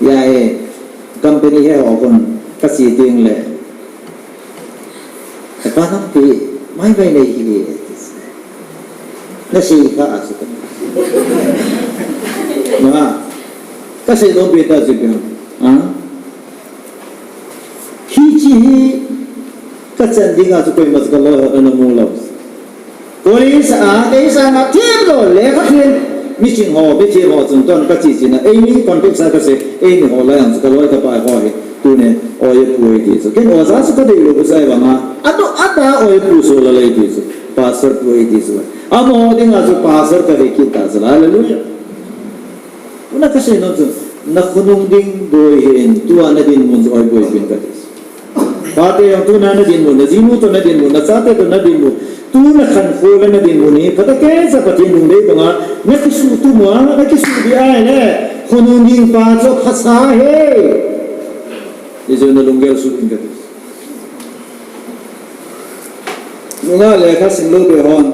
Hijeh a company he ho kon kache teng le. Hepa, nang pi, mai mai nei hi. Nasei kha a chu. Ma, kasei nom pi ta chu pi. Ha? Hiche hi kachan dinga chu koima chu kaloi hon ana mu lou. College a, kei sanga themlou, lekha them. Miching ho, mithem ho chun ton kache china. Eimi contact sa kasei, eimi ho la jong chu kaloi kapai ho hi. Tuni, oi apu ahi ti chu. Ken oja chu kadei lou kasei vanga. Atu, ata oi apu so la lei ti chu. Pastor pu ahi ti chu. Amaho dinga chu pastor kahi kit ta chu. Hallelujah. Tuna kasei nom chu, na khonung ding boi hin, tua nadinmun chu oi boipin kati. Pate jong tuna nadinmun, najinu toh nadinmun, nachate toh nadinmun, tu nakhankho le nadinmun hi, phatah keicha Pathen lungdei banga, nakisuhtup uva, nakisuh ding ahile, khonung ding pa chu phasa ahi. Ijeh inem nalunggel suh in kati. Nungah lekha simlou beh hon,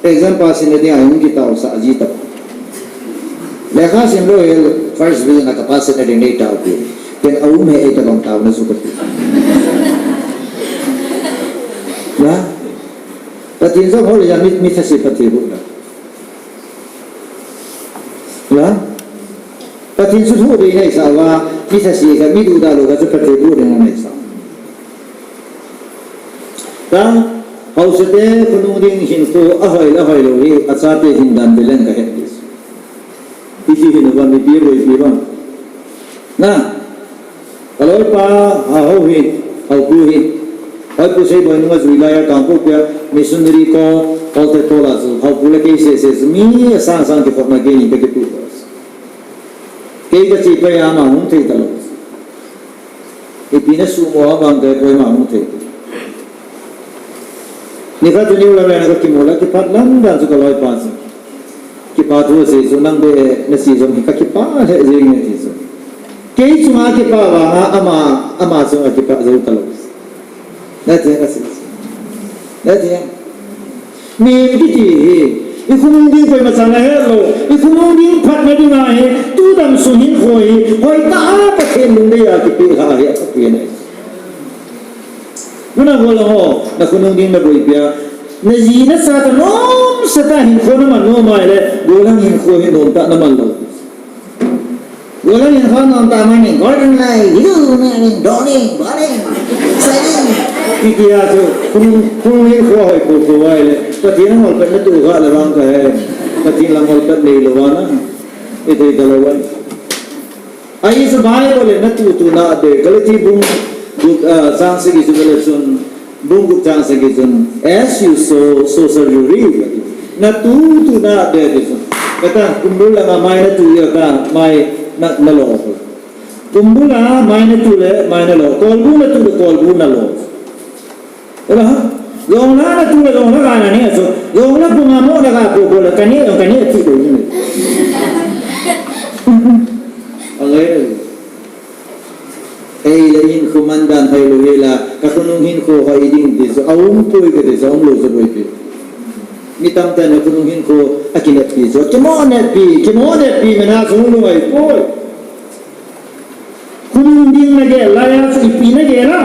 exam pass nading a hung kitaosah ji tah. Lekha simlou hel first division a ka pass nading nei taopi. Ken aum hih e tabang taona chu kati. Na? Pathen jong hol ya mi, mi thase Pathen bu na. La? Pathen chu lhuh ding ahi sa uva, mi thase kha, mi duhdah lou kha chu Pathen lhuh ding ahi sa. Ta, haosa te khonung ding hinkho ahoi le ahoi lou hi, achate hin dan belen kahet ding. Iti hin uva mipi boipi uva. Na, Ka loipa, a ho hi, ho pu hi. Ho pu Seiboi nunga jui laiya Kangpokpi a missionary ko, Holte Paul a chu, ho pu le kei sese chu, mi asang sang kikhopna kei ni kakitu. Kei kache pai a ama hung thei talou. Ipi nasuhmo ham vang kahe poi, ama hung thei. Nikhat chu New Lamlen a kakimu le, kipah lam dan chu ka loipa chu. Kipa thu asei chu, nang beh nache jong hi kakipah lheh jeng e ti chu. Kei chunga kipah vanga ama, ama chunga kipah jou talou. Nati a kasei chu. Nati a. Mihem kiti hi, i khonung ding koima chan ahet lou, i khonung ding phatna dinga hi, tu dam sung hinkho hi, hoitah a Pathen lungdei a kipeh lhah hi, apha pen ahi. Tuna gollhang ho, na khonung ding naboipi a, naji nacha toh nomsa tah a hinkho naman nom ahile, gollhang hinkho hi nomtah a naman lou. Gollhang hinkho nomtah a man in, gollhang lai, hidu, na in, doni, bani, sai. Itia chu, khonung, khonung hinkho hoi popo ahile, Pathen a ngolpet natoh kha le vang kahe, Pathen lam ngolpet neilou vana, iti talou vang. Ahi chu Bible in natu tuna a dei, Galati bung gup, ah, chang sagi chu Galati chun, bung gup chang sagi chun, "As you sow, so shall you reap." Natu tuna a dei ti chu. Kata, kumbul langa mai natu ya ka, mai na, nalo. Kumbul a mai natu le, mai nalo. Kolbu natu le, kolbu nalo. Ela ha? Jong la natu le jong la ka nane a chu. Jong la bunga mo la ka popo le kane jong kane ti ko ni. Angai. Ei le in Kuman dan hoi lou hela, ka khonung hinkho hoi ding ti chu, aum poi kati chu, aum lou chu boipi. Mi tamtah in khonung hinkho akineppi chu, kimo neppi, kimo neppi, mena chu hung lungai poi. Khonung ding nagel laiya chu ipi nagel a?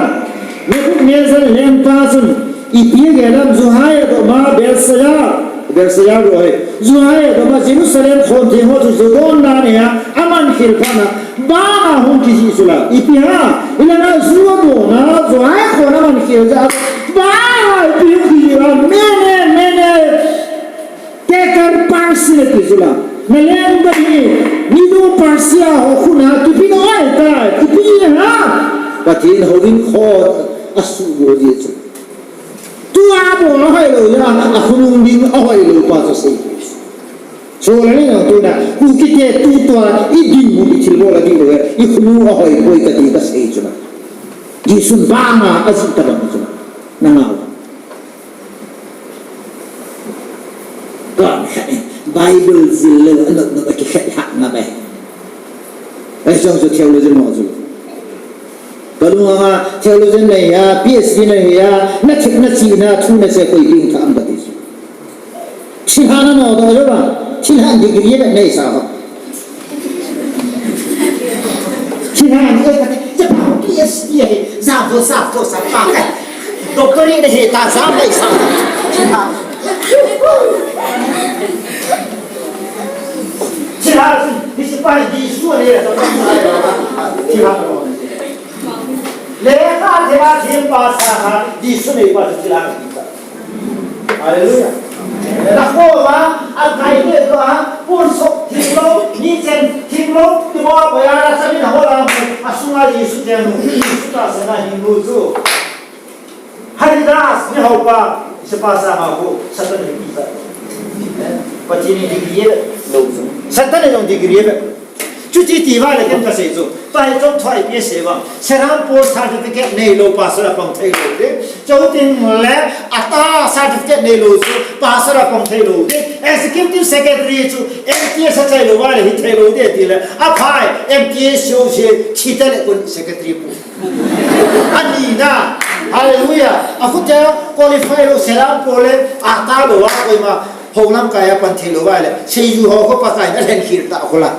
Nebuchadnezzar lengpa chun ipi agel am? Juhai adom a, Belshazzar, Belshazzar ru ahi. Juhai adom a, Jerusalem khon theng ho chu ju don dan ahi a, aman khel phat na, bang a hung kijih chu la. Ipi ham? Ilanga ju adon a, juhai khon aman khel jeh a, bang a ipi hung kijih a? Mene, mene. Tekel Parsi nati chu la. Naleng ding hi, Medo Persia ho khut a kipe nai tai, kipe ha. Pathen houin kho asuhbol ji chu. Tua bol ahoi lou a, akhonung ding ahoi lou pa chu sei. Chule ni nang tuna, Kukite tutua idinmun, ithilbol a dinmun, ikhonung ahoi poi kati kasei chu la. Jesun bang a ajih tabang chu la. Nangau. Kon khat in Bible jil lou, anop nop a kikhet hah ngam e. Ahi jong chu theologian ho chu. Kalung anga theologian nahi a, P H D nahi a, nathep nachihna thu nasei koi ding tham kati chu. Thilha nanodoh jeh uva, thilha degree bep neisa ho. Thilha ni e kati, chapa P H D ahi, jam tho, jam tho, sa pa kai. Doctorate nahi ta, jam nahi sa. Thilha. Thilha, ni si pa di su ni. Thilha. Lekha thilha thil pa sa ha, di su ni pa thilha. Hallelujah. Lakhoma, alhai le to a, pun sok thing lou, ni chen thing lou, ti mo ko ya la sa min ho la mo, asunga Jesu te nu, Jesu ta sa na hin lu chu. Haridas ni ho pa, se pa sa ma ko, Satan ni pi sa. Pathen in degree lou chu. Satan in degree lou. Chuti ti uva le ken kasei chu. Tua hi chomthoi pi sei vang. Serampore certificate neilou pastor a pang thei lou te. Chuting le ata certificate neilou chu pastor a pang thei lou te. Executive secretary chu M T S a chai lou uva le hi thei lou te ti le. Aphai M T S chu se thi ta le kon secretary pu. Ani na. Hallelujah. Akhu te qualify lou Serampore le ata lou a koima. Ho lamkai a pan thei lou uva le, seiju ho ko Pakai in alhen khel ta khu la.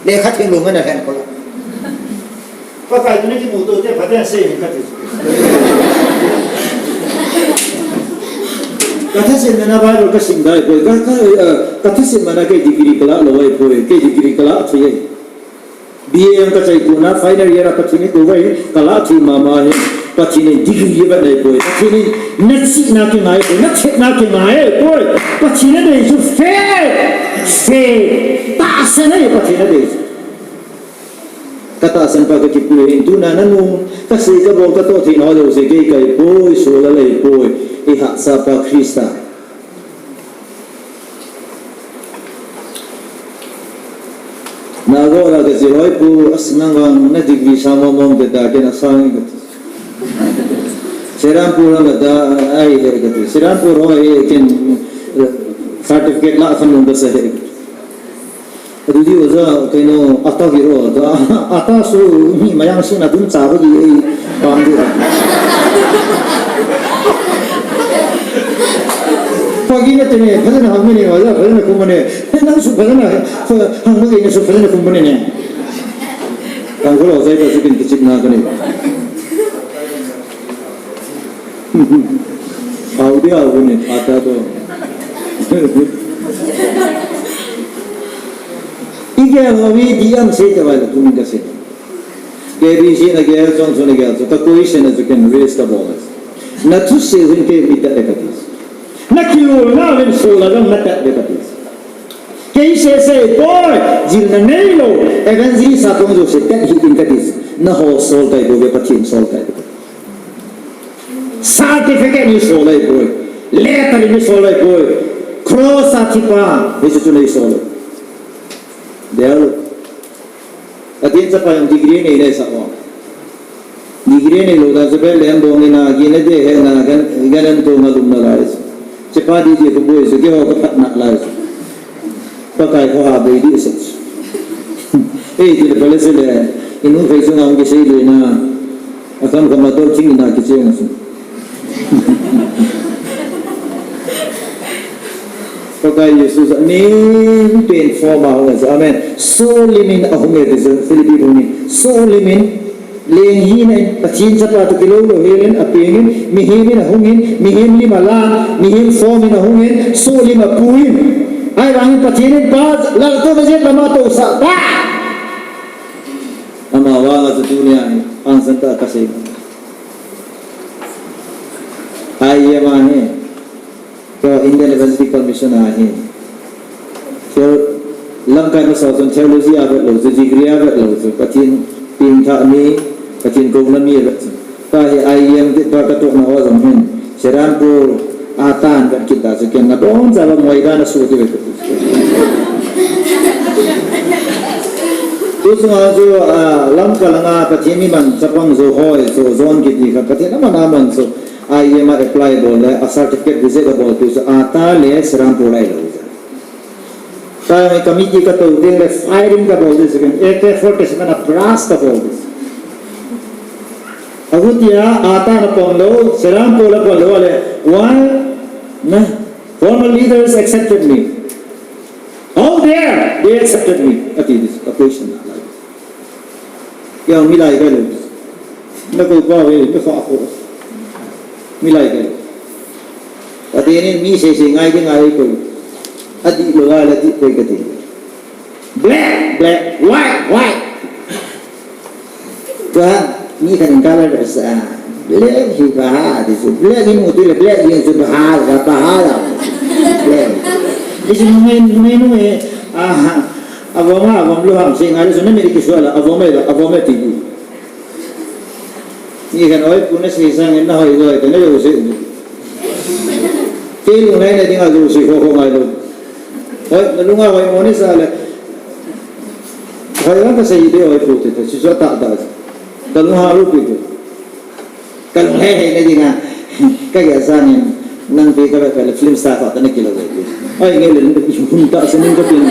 Lekha theng lou ngan alhen khu la. Pakai tuni kimuto te phaten sei in kati. Kathasetna a Bible kasim dai poi, ka, ka, eh, kathasetna a kei degree kala lou ai poi, kei degree kala thei ai. B A ang kachai tuna, final year a Pathen in kou vai, kala thei mama hi, Pathen in degree vet nai poi, Pathen in nachihna kingai poi, nathepna kingai poi, Pathen in adei chu faith, faith, tahsan ahi Pathen in adei chu. Katahsan pa kakipui hin, tuna nanu, kasei kabol katoh thei nau jouse kei kai poi, sola lei poi, ihahsa pa Christa. Nagaon a kajilhoi pu, as nang vang na degree sang mong mong te ta ken asang kati. Serampore lang kata ai he kati. Serampore ho he ken, eh, certificate la khan nung kasa he. Adudi oja keino ata kiro, ata su mi mayang su na dum cha ba di ei pang di. Pagi na tene, phajana hang mene, oja phajana kum mene, nang su phajana, hang mene su phajana kum mene ne. Kang ko lo jai ba su kin kichip na kane. Hau dia hau ne, ata to. Igel ho mi diam sei ta vai la kum ka sei. K B C na gel, Johnson na gel, so ka question a chu ken raise ka bol. Na thusei hin kei mi ta e kati. Na kilolna uvin solna jong na ta e kati. Kei sese poi, jilna neilou, evangelist a kong jouse tet hih ding kati. Naho sol tai bouve, Pathen sol tai bouve. Certificate nei sol lai poi, letter nei sol lai poi, cross a thipa, hiche chu nei sol lai. Deu. Pathen chapa jong degree nei nei sa o. Degree neilou dan chu Bethlehem bong in a, gin a dei he na, gan, gan an to na lum na lai. Chepa di di ko boi chu, keiho ka phat na lai. Pakai ko ha bei di se. Ei, ti le pale se le, inu phei chu ngam kisei le na. Akam kama dol thing ina kicheng asu. Pakai Jesu sa min pen form a hung asu. Amen. Solim in ahung e ti chu Philippi bung ni. Solim in leng hina in Pathen chapa toh kilou lou hel in apeng in mihem in ahung in mihem lim a lan mihem form in ahung in solim a pu in. Ahivangin Pathen in pa laltouna jet lama tousah ta. Ama vang a chu tunia hi hangsan tah a kasei. I E M ahi. Keiho Indian Evangelical Mission ahi. Theo-, lamkai masa chun theology a vet lou chu, degree a vet lou chu, Pathen pengthah mi, Pathen kouna mi a vet chu. Tua hi I E M ti tua katohna ho jong hin, Serampore a tan vet kit ta chu, ken nabonchauva moidan a su ti ve. Tu chunga chu, ah, Lamka langa Pathen mi man chapang jo hoi chu, jon kiti kha Pathen aman aman chu, I E M a apply bol le, a certificate reject abol tu chu, ata le Serampore lai lou chu. Ka committee katou ding le firing kabol ding chu, A K forty-seven a blast kabol ding. Ahutia, ata na pon lou, Serampore la pon lou le, why? Na, former leaders accepted me. How dare they accepted me? Ati this, a question. Keiho milai kailou. Nakou pa ve, nakha ko. Milai kailou. Pathen in mi seisei ngai ding ahi ko. Adih lou a le adih poi kati. Black, black, white, white. Tua, mi khat in color dress a. Black hi baha, ti chu. Black hi mu ti le, black hi chu baha, la baha la. Black. Ti chu numei, numei, numei. Aha. Avom a, avom lou ham, sei ngai le chu, na mi ki suala, avom e, avom e ti. Ni kan oi, pu na sei sang in na hoi loi, ka na yo sei. Kei lung nai na ding a yo sei, ho, ho ngai lou. Hoi, na lung a hoi mo ni sa le. Hoi, ka sei de hoi pu te, te, si so ta, ta. Ka lung ha lu pi tu. Ka lung he, he, na ding a. Ka ya sa ni, nang pi ka ba, ka le film star fa, ta na kilo ve. Oi, nge le, hun ta, sa ni ka pin.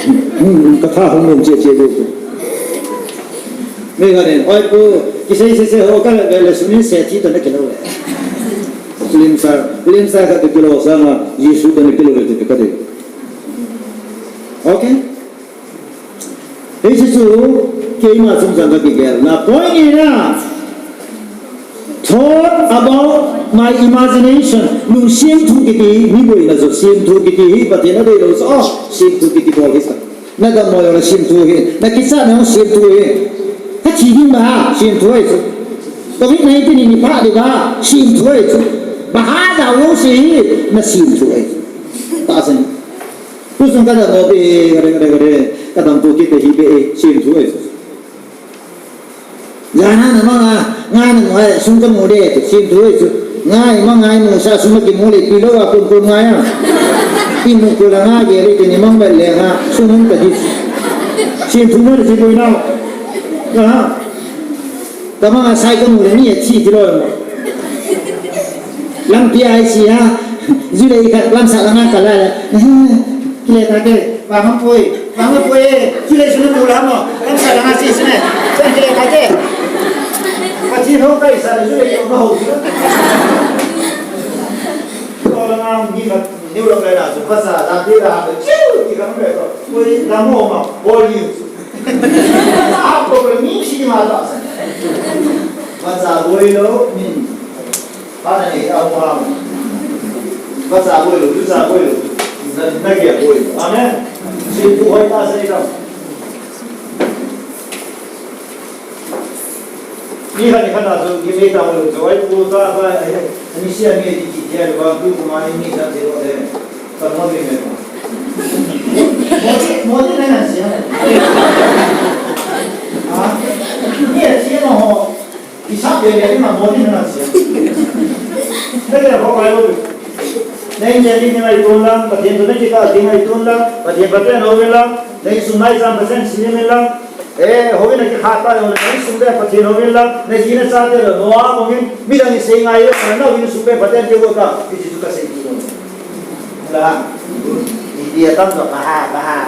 Hun, ka tha, hun, che, che, do. Mi ka nen, oi pu, kisei sei sei ho ka le le suni se thi to na kilo le. Lim sa, lim sa ka kilo sa ma, Jesu to na kilo le to ka de. Okay? Hiche chu, keima chungchang ka kigel na point ni na. Thought about my imagination. Lungsemthu kiti, mi boina chu semthu kiti hi, Pathen a deilou chu, oh, semthu kiti bol hi sa. Na dammo jong le semthu hi, na kichat na jong semthu hi. Ka thi ding ba ha, semthu ahi chu. Covid nineteen in iphah ding ba ha, semthu ahi chu. Ba ha jao lou se hi, na semthu ahi chu. Tahsan. Tu sung ka dammo pi, ka re, ka re, ka re, ka dammo kit hi be, semthu ahi chu. Jana na manga, nga na mo ai, sum ka mu le, sim tu chu. Nga i manga i mu sa sum ki mu le, pi lo a kun kun nga ya. Pi mu ku la nga ge le, ti ni mang ba le nga, sum mun ka di. Sim tu mo le, si ko na. Ha. Ka manga sai ka mu le, ni a chi ti lo. Lampi a i si ha. Ju le i ka lam sa la nga ka la le. Kile ta ke. Vang poi, vang poi, eh, chule chule tu la mo, em sa la si sine, sa kile ka te. Ka chi ho kai sa, chule yo mo ho. Ko la ngam ni ka, ni lo kai la, su pa sa, la ti la, chiu, ti ka me ko, poi, la mo ma, poi. A ko ni si ma ta sa. Ma sa poi lo, ni. Hana ni, a hung ham. Vacha boi lou, jucha boi lou. Na, na gel boi lou. Amen. Simthu hoi ta sei tam. Ni khat ni khat a chu, ki mei ta boi lou. Chu ai pu ta ba, ani sia mi ki ki dia ba, tu ko ma ni sa de lo de. Ka mo ni me ko. Mo ni, mo ni na na sia. Ha? Ni a sia no ho. Isap le le ma mo ni na sia. Na le ho bai lo. Na in le ni ngai tun lang, Pathen toh na kikah ding ngai tun lang, Pathen phatena uvin lang, na insung nai cham Pathen simin lang. Eh, houin a kikha ta jong le, na insung le Pathen uvin lang, na ji na chate le, Noah uvin, midang in sei ngai le, na insung le Pathen keu ta, ti chu ka sei ti lo. La, ipi atam jo, baha, baha.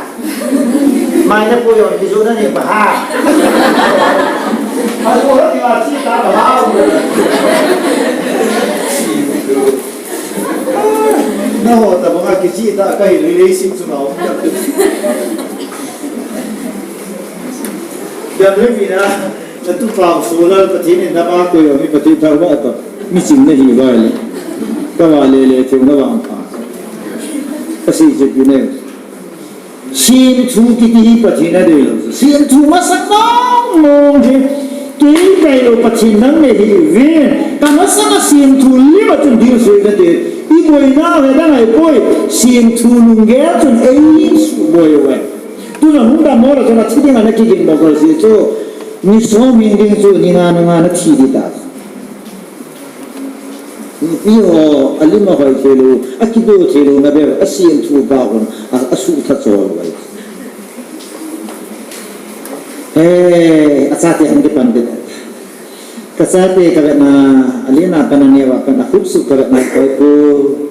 Mai na pu jong, kijoh na ni, baha. Nangho tabanga kichih tah kahi lei lei sim chu ngau. Dam le vina, natupa solar Pathen in nama koi mi Pathen thangvah ta. Mi ching nahi uva le. Kava le le thei navang pha. Kasei cheh pi ne. Semthu kiti hi Pathen in adeilou. Semthu masang mong mong hi. Kei deilou Pathen nang nei hi ven. Kamasanga semthu lim a chun ding sui kate. Iboina ve dang ahipoi. Semthu lunggel chun eisuboi uve. Tuna hung dammo le chun athi dinga nakigin mo kol si chu. Ni som hing ding chu ni nga na nga nathi ding ta. Nupi ho, alim ahoi thei lou, akido thei lou, nabeh, asemthu pa hon, a, asuh tha chol uve. He, achate hung kipan te. Kachate kavetna, alina kana neo a kana khupsuh kavetna koi ko,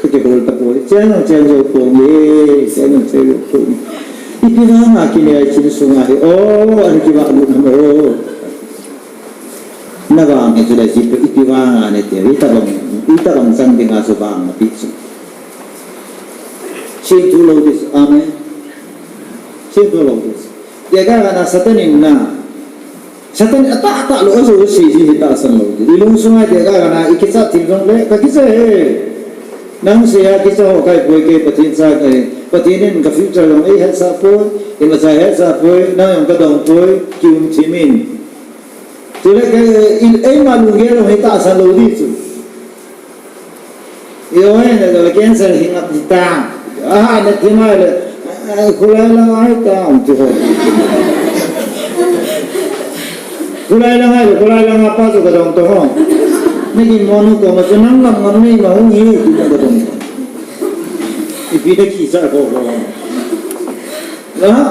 kakihol tapoi. Cheng, cheng jou poi, cheng, cheng jou poi. Ipi vanga kinei chin sunga hi, o, ani kivah lut ham o. Navang hi chule jipu ipi vanga nati, itobang, itobang chang dinga chu vang napi chu. Semthu lou ding chu, amen. Semthu lou ding chu. Tekah kana Satan in na. Satan in atah tah lou, ajou sei ji hi tahsan lou ding. Ilung sunga tekah kana ikichat thil jongle, kakichat e. Nang seia kichat ho kahipoi, kei Pathen cha kahi. Pathen in ka future jong eihetsah poi, imacha hetsah poi, nang jong kadong poi, kium thim in. Chule kei, in, eima lunggel jong hi tahsan lou ding chu. Ijong hin, le cancer hi ngap ding ta. Aha, nathi mai le, ai, khulai lang ahi ta, um, ti ho. Khulai lang ahi le, khulai lang a pa chu kadong to ho. Nagin mo nu koma chu nang ngam ngam nei ma hung hi, ti kadong. Ipi nakichat ho ho. Aha.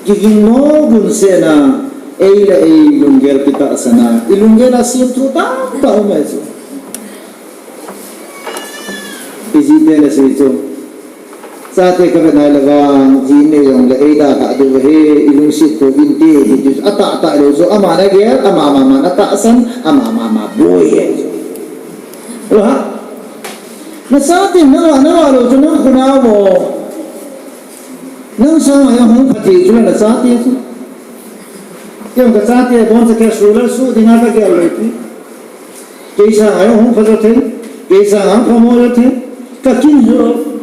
Kigin mo gun sena, ei le ei lunggel kitahsan a, ilunggel a semthu tamtah um ahi chu. Ijeh inem asei chu. Chate kavet nai le vang, ji nei jongle ei dalhah diu ahi, ilungset to inte, ti chu atah tah lou chu, ama nagel, ama mama natahsan, ama mama boi ahi chu. Lo ha? Nachate navah, navah lou chu nang khut a mo. Nang sanga jong hung pha thei chu la nachate chu. Kei jong kachate boncha kei solar suh dinga kagel lou pi. Kei sanga jong hung pha jo thei, kei sanga jong pha mo jo thei. Kakin hilou.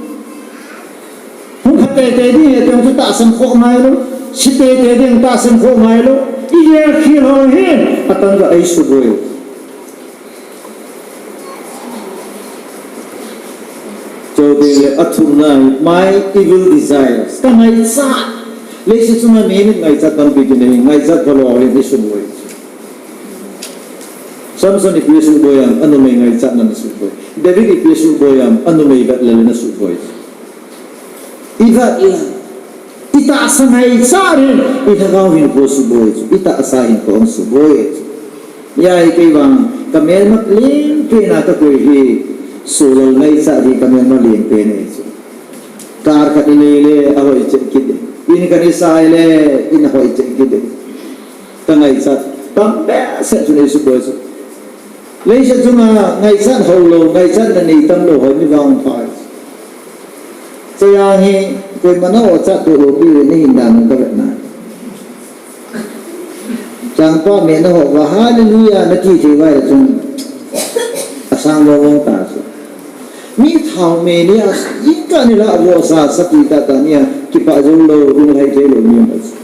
Hung pha teitei ding e ti jong chu tahsan khoh ngai lou. Si teitei ding tahsan khoh ngai lou. Igel khel ho hin atangka eisuboi. Chuteng le athumna, my evil desires. Kangaichat. Leiset chunga mi ngaichat tampi tin ahi, ngaichat phalou hi eisuboi. Samson ipi suboi ham, anumei ngaichatna in asuboi. David ipi suboi ham, anumei vetlel in asuboi. Ivet le, itahsa ngaichat in, ilhagao hinkho suboi chu, itahsa hinkho suboi chu. Hijeh a kei vang, kamelma lenpen a kakoi hi, solar ngaichat hi kamelma lenpen ahi chu. Car khat inei le, ahoi cheh kit e. In khat isai le, in ahoi cheh kit e. Kangaichat, tam behseh chun eisuboi chu. Leiset chunga ngaichat houlou, ngaichatna nei tamlou ho mi vang pha. Chujong hi, koiman na-o chat to lou pi ve, nahin dan kavet nai. Changpa me naho uva, hallelujah, nati thei uva chun. Asang lou lou ta chu. Mi thao me nia, in kani la vo sa sa ti ta ta nia, kipah jou lou, lunglhai thei lou mi ma chu.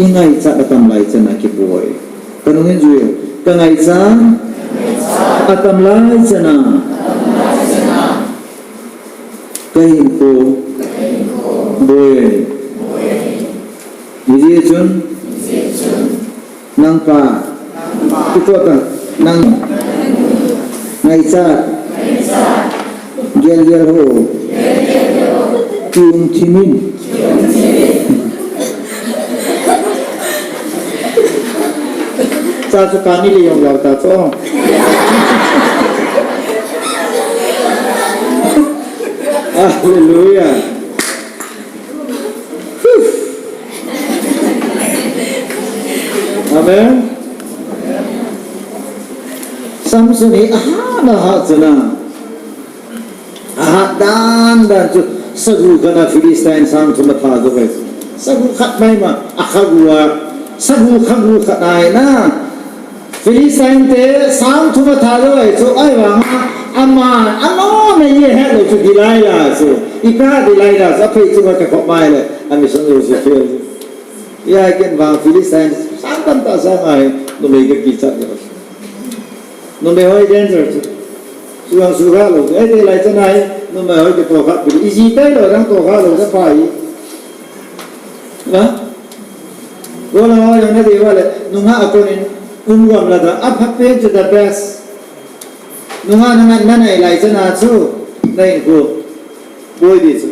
Ingaichat atam lai chan a kiboi. Kanung in jui. Kangaichat atam lai chan a. Kahinkho boi. Hijeh chun. Nang pa. Iko ta. Nang. Ngaichat. Gel gel ho. Kium thim in. Cha chu kani le jong lau ta chu. Hallelujah. Amen. Samson hi ahat, ahat chana. Ahat dan dan chu sagu khat a Philistine sang thum atha jou ahi. Sagu khat mai ma, akhagu a, sagu khagu khat ahi na. Philistine te sang thum atha jou ahi chu, ahivang a, ama, ano na ye het lou chu Delilah chu. Ipi Delilah chu, aphei chu ma ka khop mai le, ami sang lou chu fail. Ia ken vang Philistine sang tamtah sang ahi, numei ka kichat lou. Numei hoi danger chu. Suang suga lou, ei te lai chana hi, numei hoi kitoh kha, pi, iji tai lou, dang toh kha lou, sa pai. Na? Gola hoi, yang na dei vale, nunga akonin, um gam la da, apha pen chu the best. Nunga nanga nanei lai chana chu, nei ko. Boi di chu.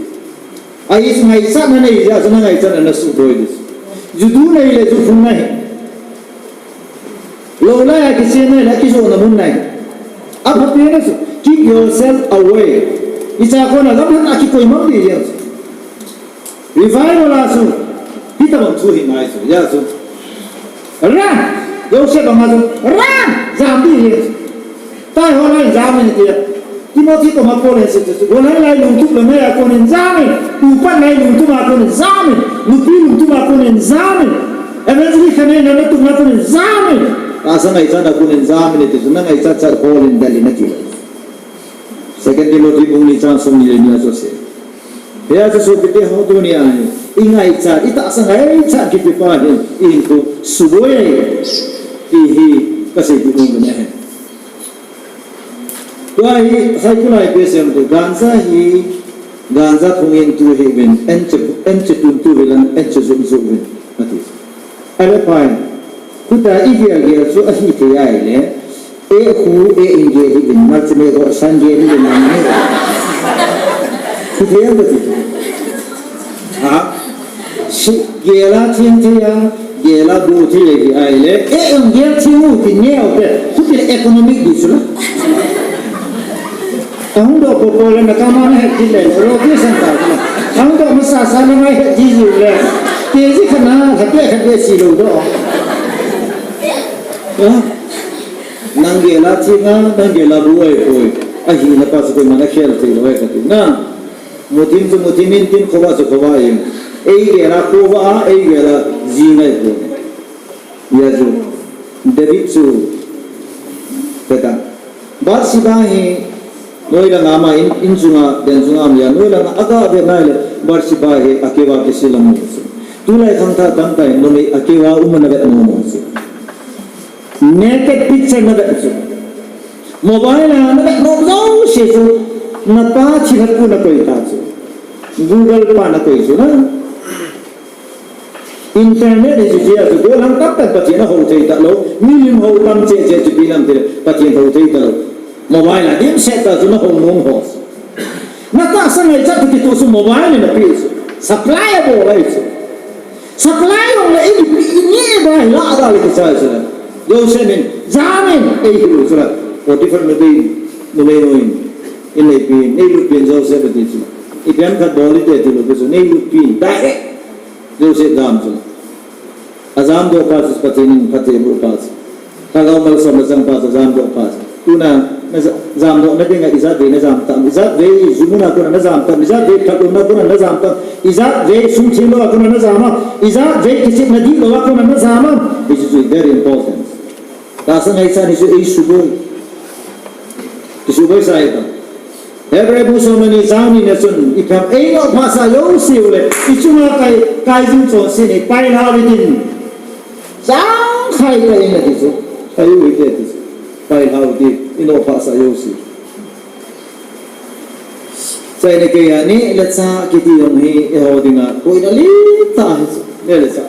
Ahi chu ngaichatna nei jeh a chu na ngaichatna na suboi di chu. Ju du nei le ju phung nei. Lou lai a kichen nei le kijona mun nei. Apha pen a chu, keep yourself away. Icha kona lamhan a kikoi mang di jeh a chu. Revival a chu, hitobang thu hi ngai chu, hia chu. Run! Joseph banga chu, run! Jam di hi. Tai ho lai jam in tia. Timothy koma Paul in asei chu, golhai lai lungtup le mai a konin jam in, upat lai lungtup a konin jam in, nupi lungtup a konin jam in, evangelist khanei na lungtup a konin jam in. Tahsa ngaichat a konin jam in ti chu, na ngaichat chat Paul in dal in ati. Second Timothy bung ni chang som ni le ni a chu asei. Hia chu sopite ho tunia hi, i ngaichat, i tahsa ngaichat kiti pa hi, i hinkho suboi ahi, ti hi kasei ding ahi. Tua hi, sai kulai pe sem tu, ganja hi, ganja phung in tu hi vin, en che, en che tun tu vin, en che zum zum vin, ati. Ale pai. Khuta i gel gel chu ahi thei ahile, e khu, e in gel hi vin, mal chime go san gel hi vin, nang ni. Khu thei ang ka ti. Ha? Si, gel a thing thei a, gel a bu thei hi ahile, e in gel thei u ti neo te, khu ti economic di chu la. Ahung doh popo le na kama na het ji le, rotation ta le. Ahung doh masa sa le mai het ji ji le. Te ji khana, khat pe khat pe si lo doh. Ha? Nang gel a thing a, nang gel a bu ai poi. Ahina pa chu koima na khel thei lou ahi kati na. Muthim chu muthim in tin, khovah chu khovah in. Ei gel a khovah a, ei gel a ji ngai poi. Hia chu, David chu, kata. Bathsheba hi, noi langa ama in, in chunga, den chunga ama, noi langa aga ve nai le, Bathsheba hi, akeu a kisil a mu chu. Tulai khangthah tamtah in, numei akeu a um ana ve nom nom chu. Naked picture na ve chu. Mobile a na ve nom jouse chu. Na pa thilha pu na koi ta chu. Google pa na koi chu na. Internet hi chu jia chu, gollhang tamtah Pathen ahou thei talou, milim hou tam cheh cheh chu ipi nam ti le, Pathen hou thei talou. Mobile a dimset tah chu na hou nom ho. Na tahsa ngaichat kiti tu chu mobile in ape chu. Supply abol ahi chu. Supply jong le i, i, i neh ba hi la da le kichai chu le. Joseph in, jam in, eihil u chu le. Potiphar numei, numei nu in, in neipi, neilutpi in Joseph ati chu. Ipi ham khat bol hite tilou pi chu, neilutpi in, direct. Joseph jam chu. Ajamdoh pa chu Pathen in phatthei aboh pa chu. Lhagao malsom achang pa chu ajamdoh pa chu. Tuna, na ja-, jamdohna dinga ijat vei na jam tam, ijat vei jumun a kona na jam tam, ijat vei phatlouna kona na jam tam, ijat vei sum themlou a kona na jam am, ijat vei kichepna dihlou a kona na jam am. This is very important. Tahsa ngaichat hi chu eisuboi. Kisuboi sa ahi ta. Hebrew bung som le ni chang ni na chun, ipi ham einoh phasah jouse u le, ichunga kai, kai jing chonset hi pailhau hitin. Chang khai kai in ati chu. Kai u hite ati chu. Pailhau hite, inoh phasah jouse. Achaina keiya neh le chah kiti jong hi eiho dinga boina lentah ahi chu. Neh le chah.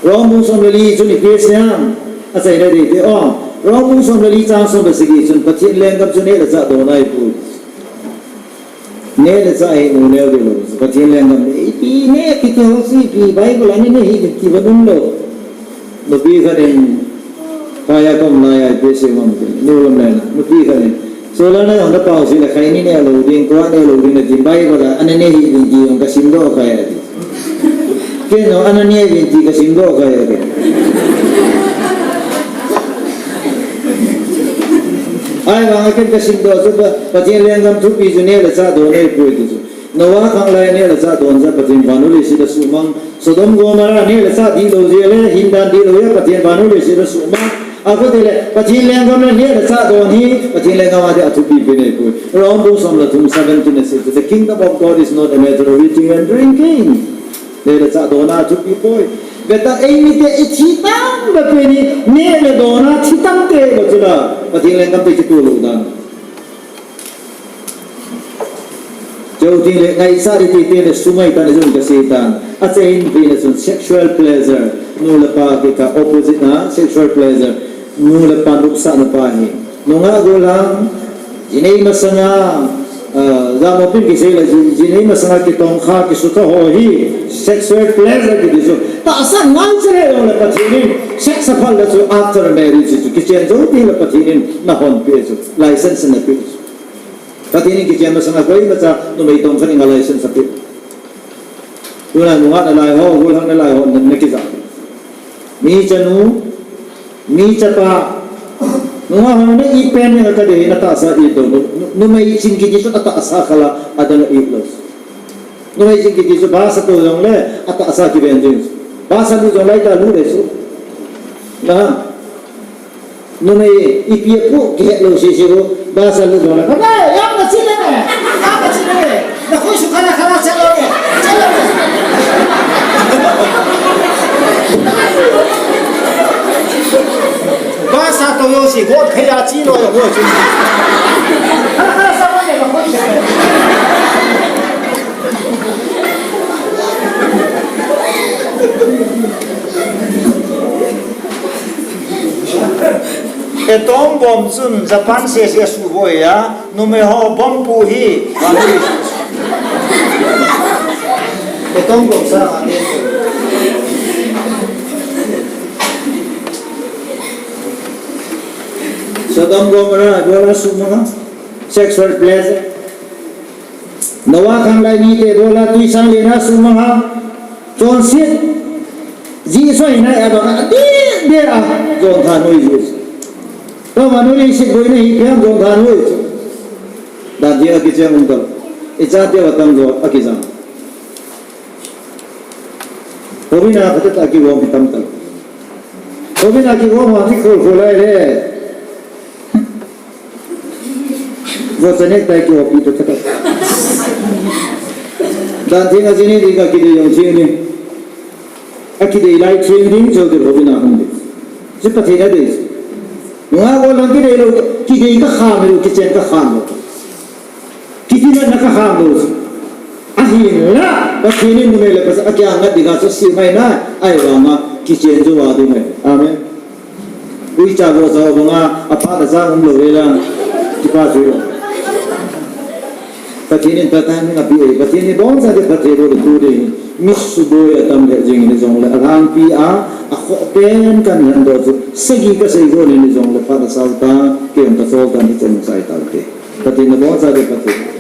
Rom bung som le li chun ipi asei ham? Achaina ding te, o, Rom bung som le li chang som le sagi chun Pathen lenggam chu neh le chah dona ahipoi. Neh le chah hi mu neo dihlou. Pathen lenggam le ipi neh kiti ho chu ipi Bible a ana neh hih ding ti va umlou. Nupi khat in, phai a kaum laiya ipi asei ham ti, nu lam lena, nupi khat in, Solar na jong na pao sih le khai ni neh lou ding, kua neh lou ding na tin, Bible a ana neh hih ding ti jong kasimdoh khai ati. Ken jong ana neh ding ti kasimdoh khai ati. Ahivanga ken kasim doh chu Pa-, Pathen lenggam thupi chu neh le chah don ahipoi ti chu. Noah khanglai neh le chah don jeh a Pathen vannoi leiset asuhmang. Sodom Gomorrah neh le chah dihlou jeh le, hindan dihlou jeh a Pathen vannoi leiset asuhmang. Akhutile, Pathen lenggam le neh le chah don hi, Pathen lenggam a ding a thupi pen ahipoi. Rom bung som le thum seventeen asei chu, "The kingdom of God is not a matter of eating and drinking." Neh le chah don a thupi poi. Veta eimite ithi tam bep pen hi, neh le don a thi tam te bou chu la, Pathen lenggam te kitoh lou dan. Chuteng le ngaisah ding tite le sumai tan jong kasei tan. Achaina pen a chun sexual pleasure. Nu le pa kikah opposite a sexual pleasure. Nu le pa nopsahna pa hi. Nungah gollhang. Jinei masanga. Ah, jamo pen kisei le ji-, jinei masanga kitongkha kisutha ho hi. Sexual pleasure kiti chu. Tahsa ngai chele jong le Pathen in. Sex aphal le chu after marriage chu. Kichen jou teng le Pathen in nahon pe chu. License nape chu. Pathen in kichen masanga koimacha numei tongkha dinga license ape. Tuna nungah nalai ho, gollhang nalai ho, na, nakija. Mi chanu, mi chapa, nungah ho na it pen ding a kadei, natahsa it lou. Nu, nu, numei ching kiti chu atahsa khala, adang a it lou. Numei ching kiti chu bus a tou jongle, atahsa kiven ding. Bus a lut jongle, ita lut le chu. Na. Numei, ipi apu, kihet lou sese u, bus a lut jongle. Baba, yang na chile ne, yang na chile ne. Na khoi su khana khana chalo ne, chalo ne. Bus a tou jouse, got khaya chi lou, got chi. Khana khana chalo ne, na khoi su. Atom bomb chun Japan sese asuboi a, numei ho bomb pu hi. Atom bomb sa a ne. Sodom Gomorrah, Gomorrah sumanga, sexual pleasure. Noah khanglai mite bol a twisang lena sumanga, chonset. Jesu hi nai abang a, adeh deh a, jon thanoi Jesu. Toma nui leiset boina hi phiam jon thanoi chu. Dan ding a kicheng um talou. Ichate va tam jo a kijang. Houin a khat a kigom hi tam talou. Houin a kigom a thi khol khol lai le. Vohcha nek tai kihopi ta ta. Dan theng a jini ding a kidei jong theng ding. A kidei lai theng ding, chuteng le houin a hung ding. Chu Pathen a dei. Nungah gollhang kidei lou, kidei kakham lou, kichen kakham lou. Kitina na kakham lou. Ahinla, Pathen in numei le pasa akiang ngat dinga chu si mai na, ahivanga kichen chu va ding mai. Amen. Uicha vohcha banga, aphat a chang umlou vela, kipa chu. Pathen in tata ni api e, Pathen in bongcha ding phatthei bol tu ding, mi suboi atam le jing ni jongle, alhangpi a, akhoh pen kahin doh chu, sagi kasei go ni jongle, phat a sao ta, kei jong kachol ta ni chomcha itaute. Pathen in bongcha ding phatthei.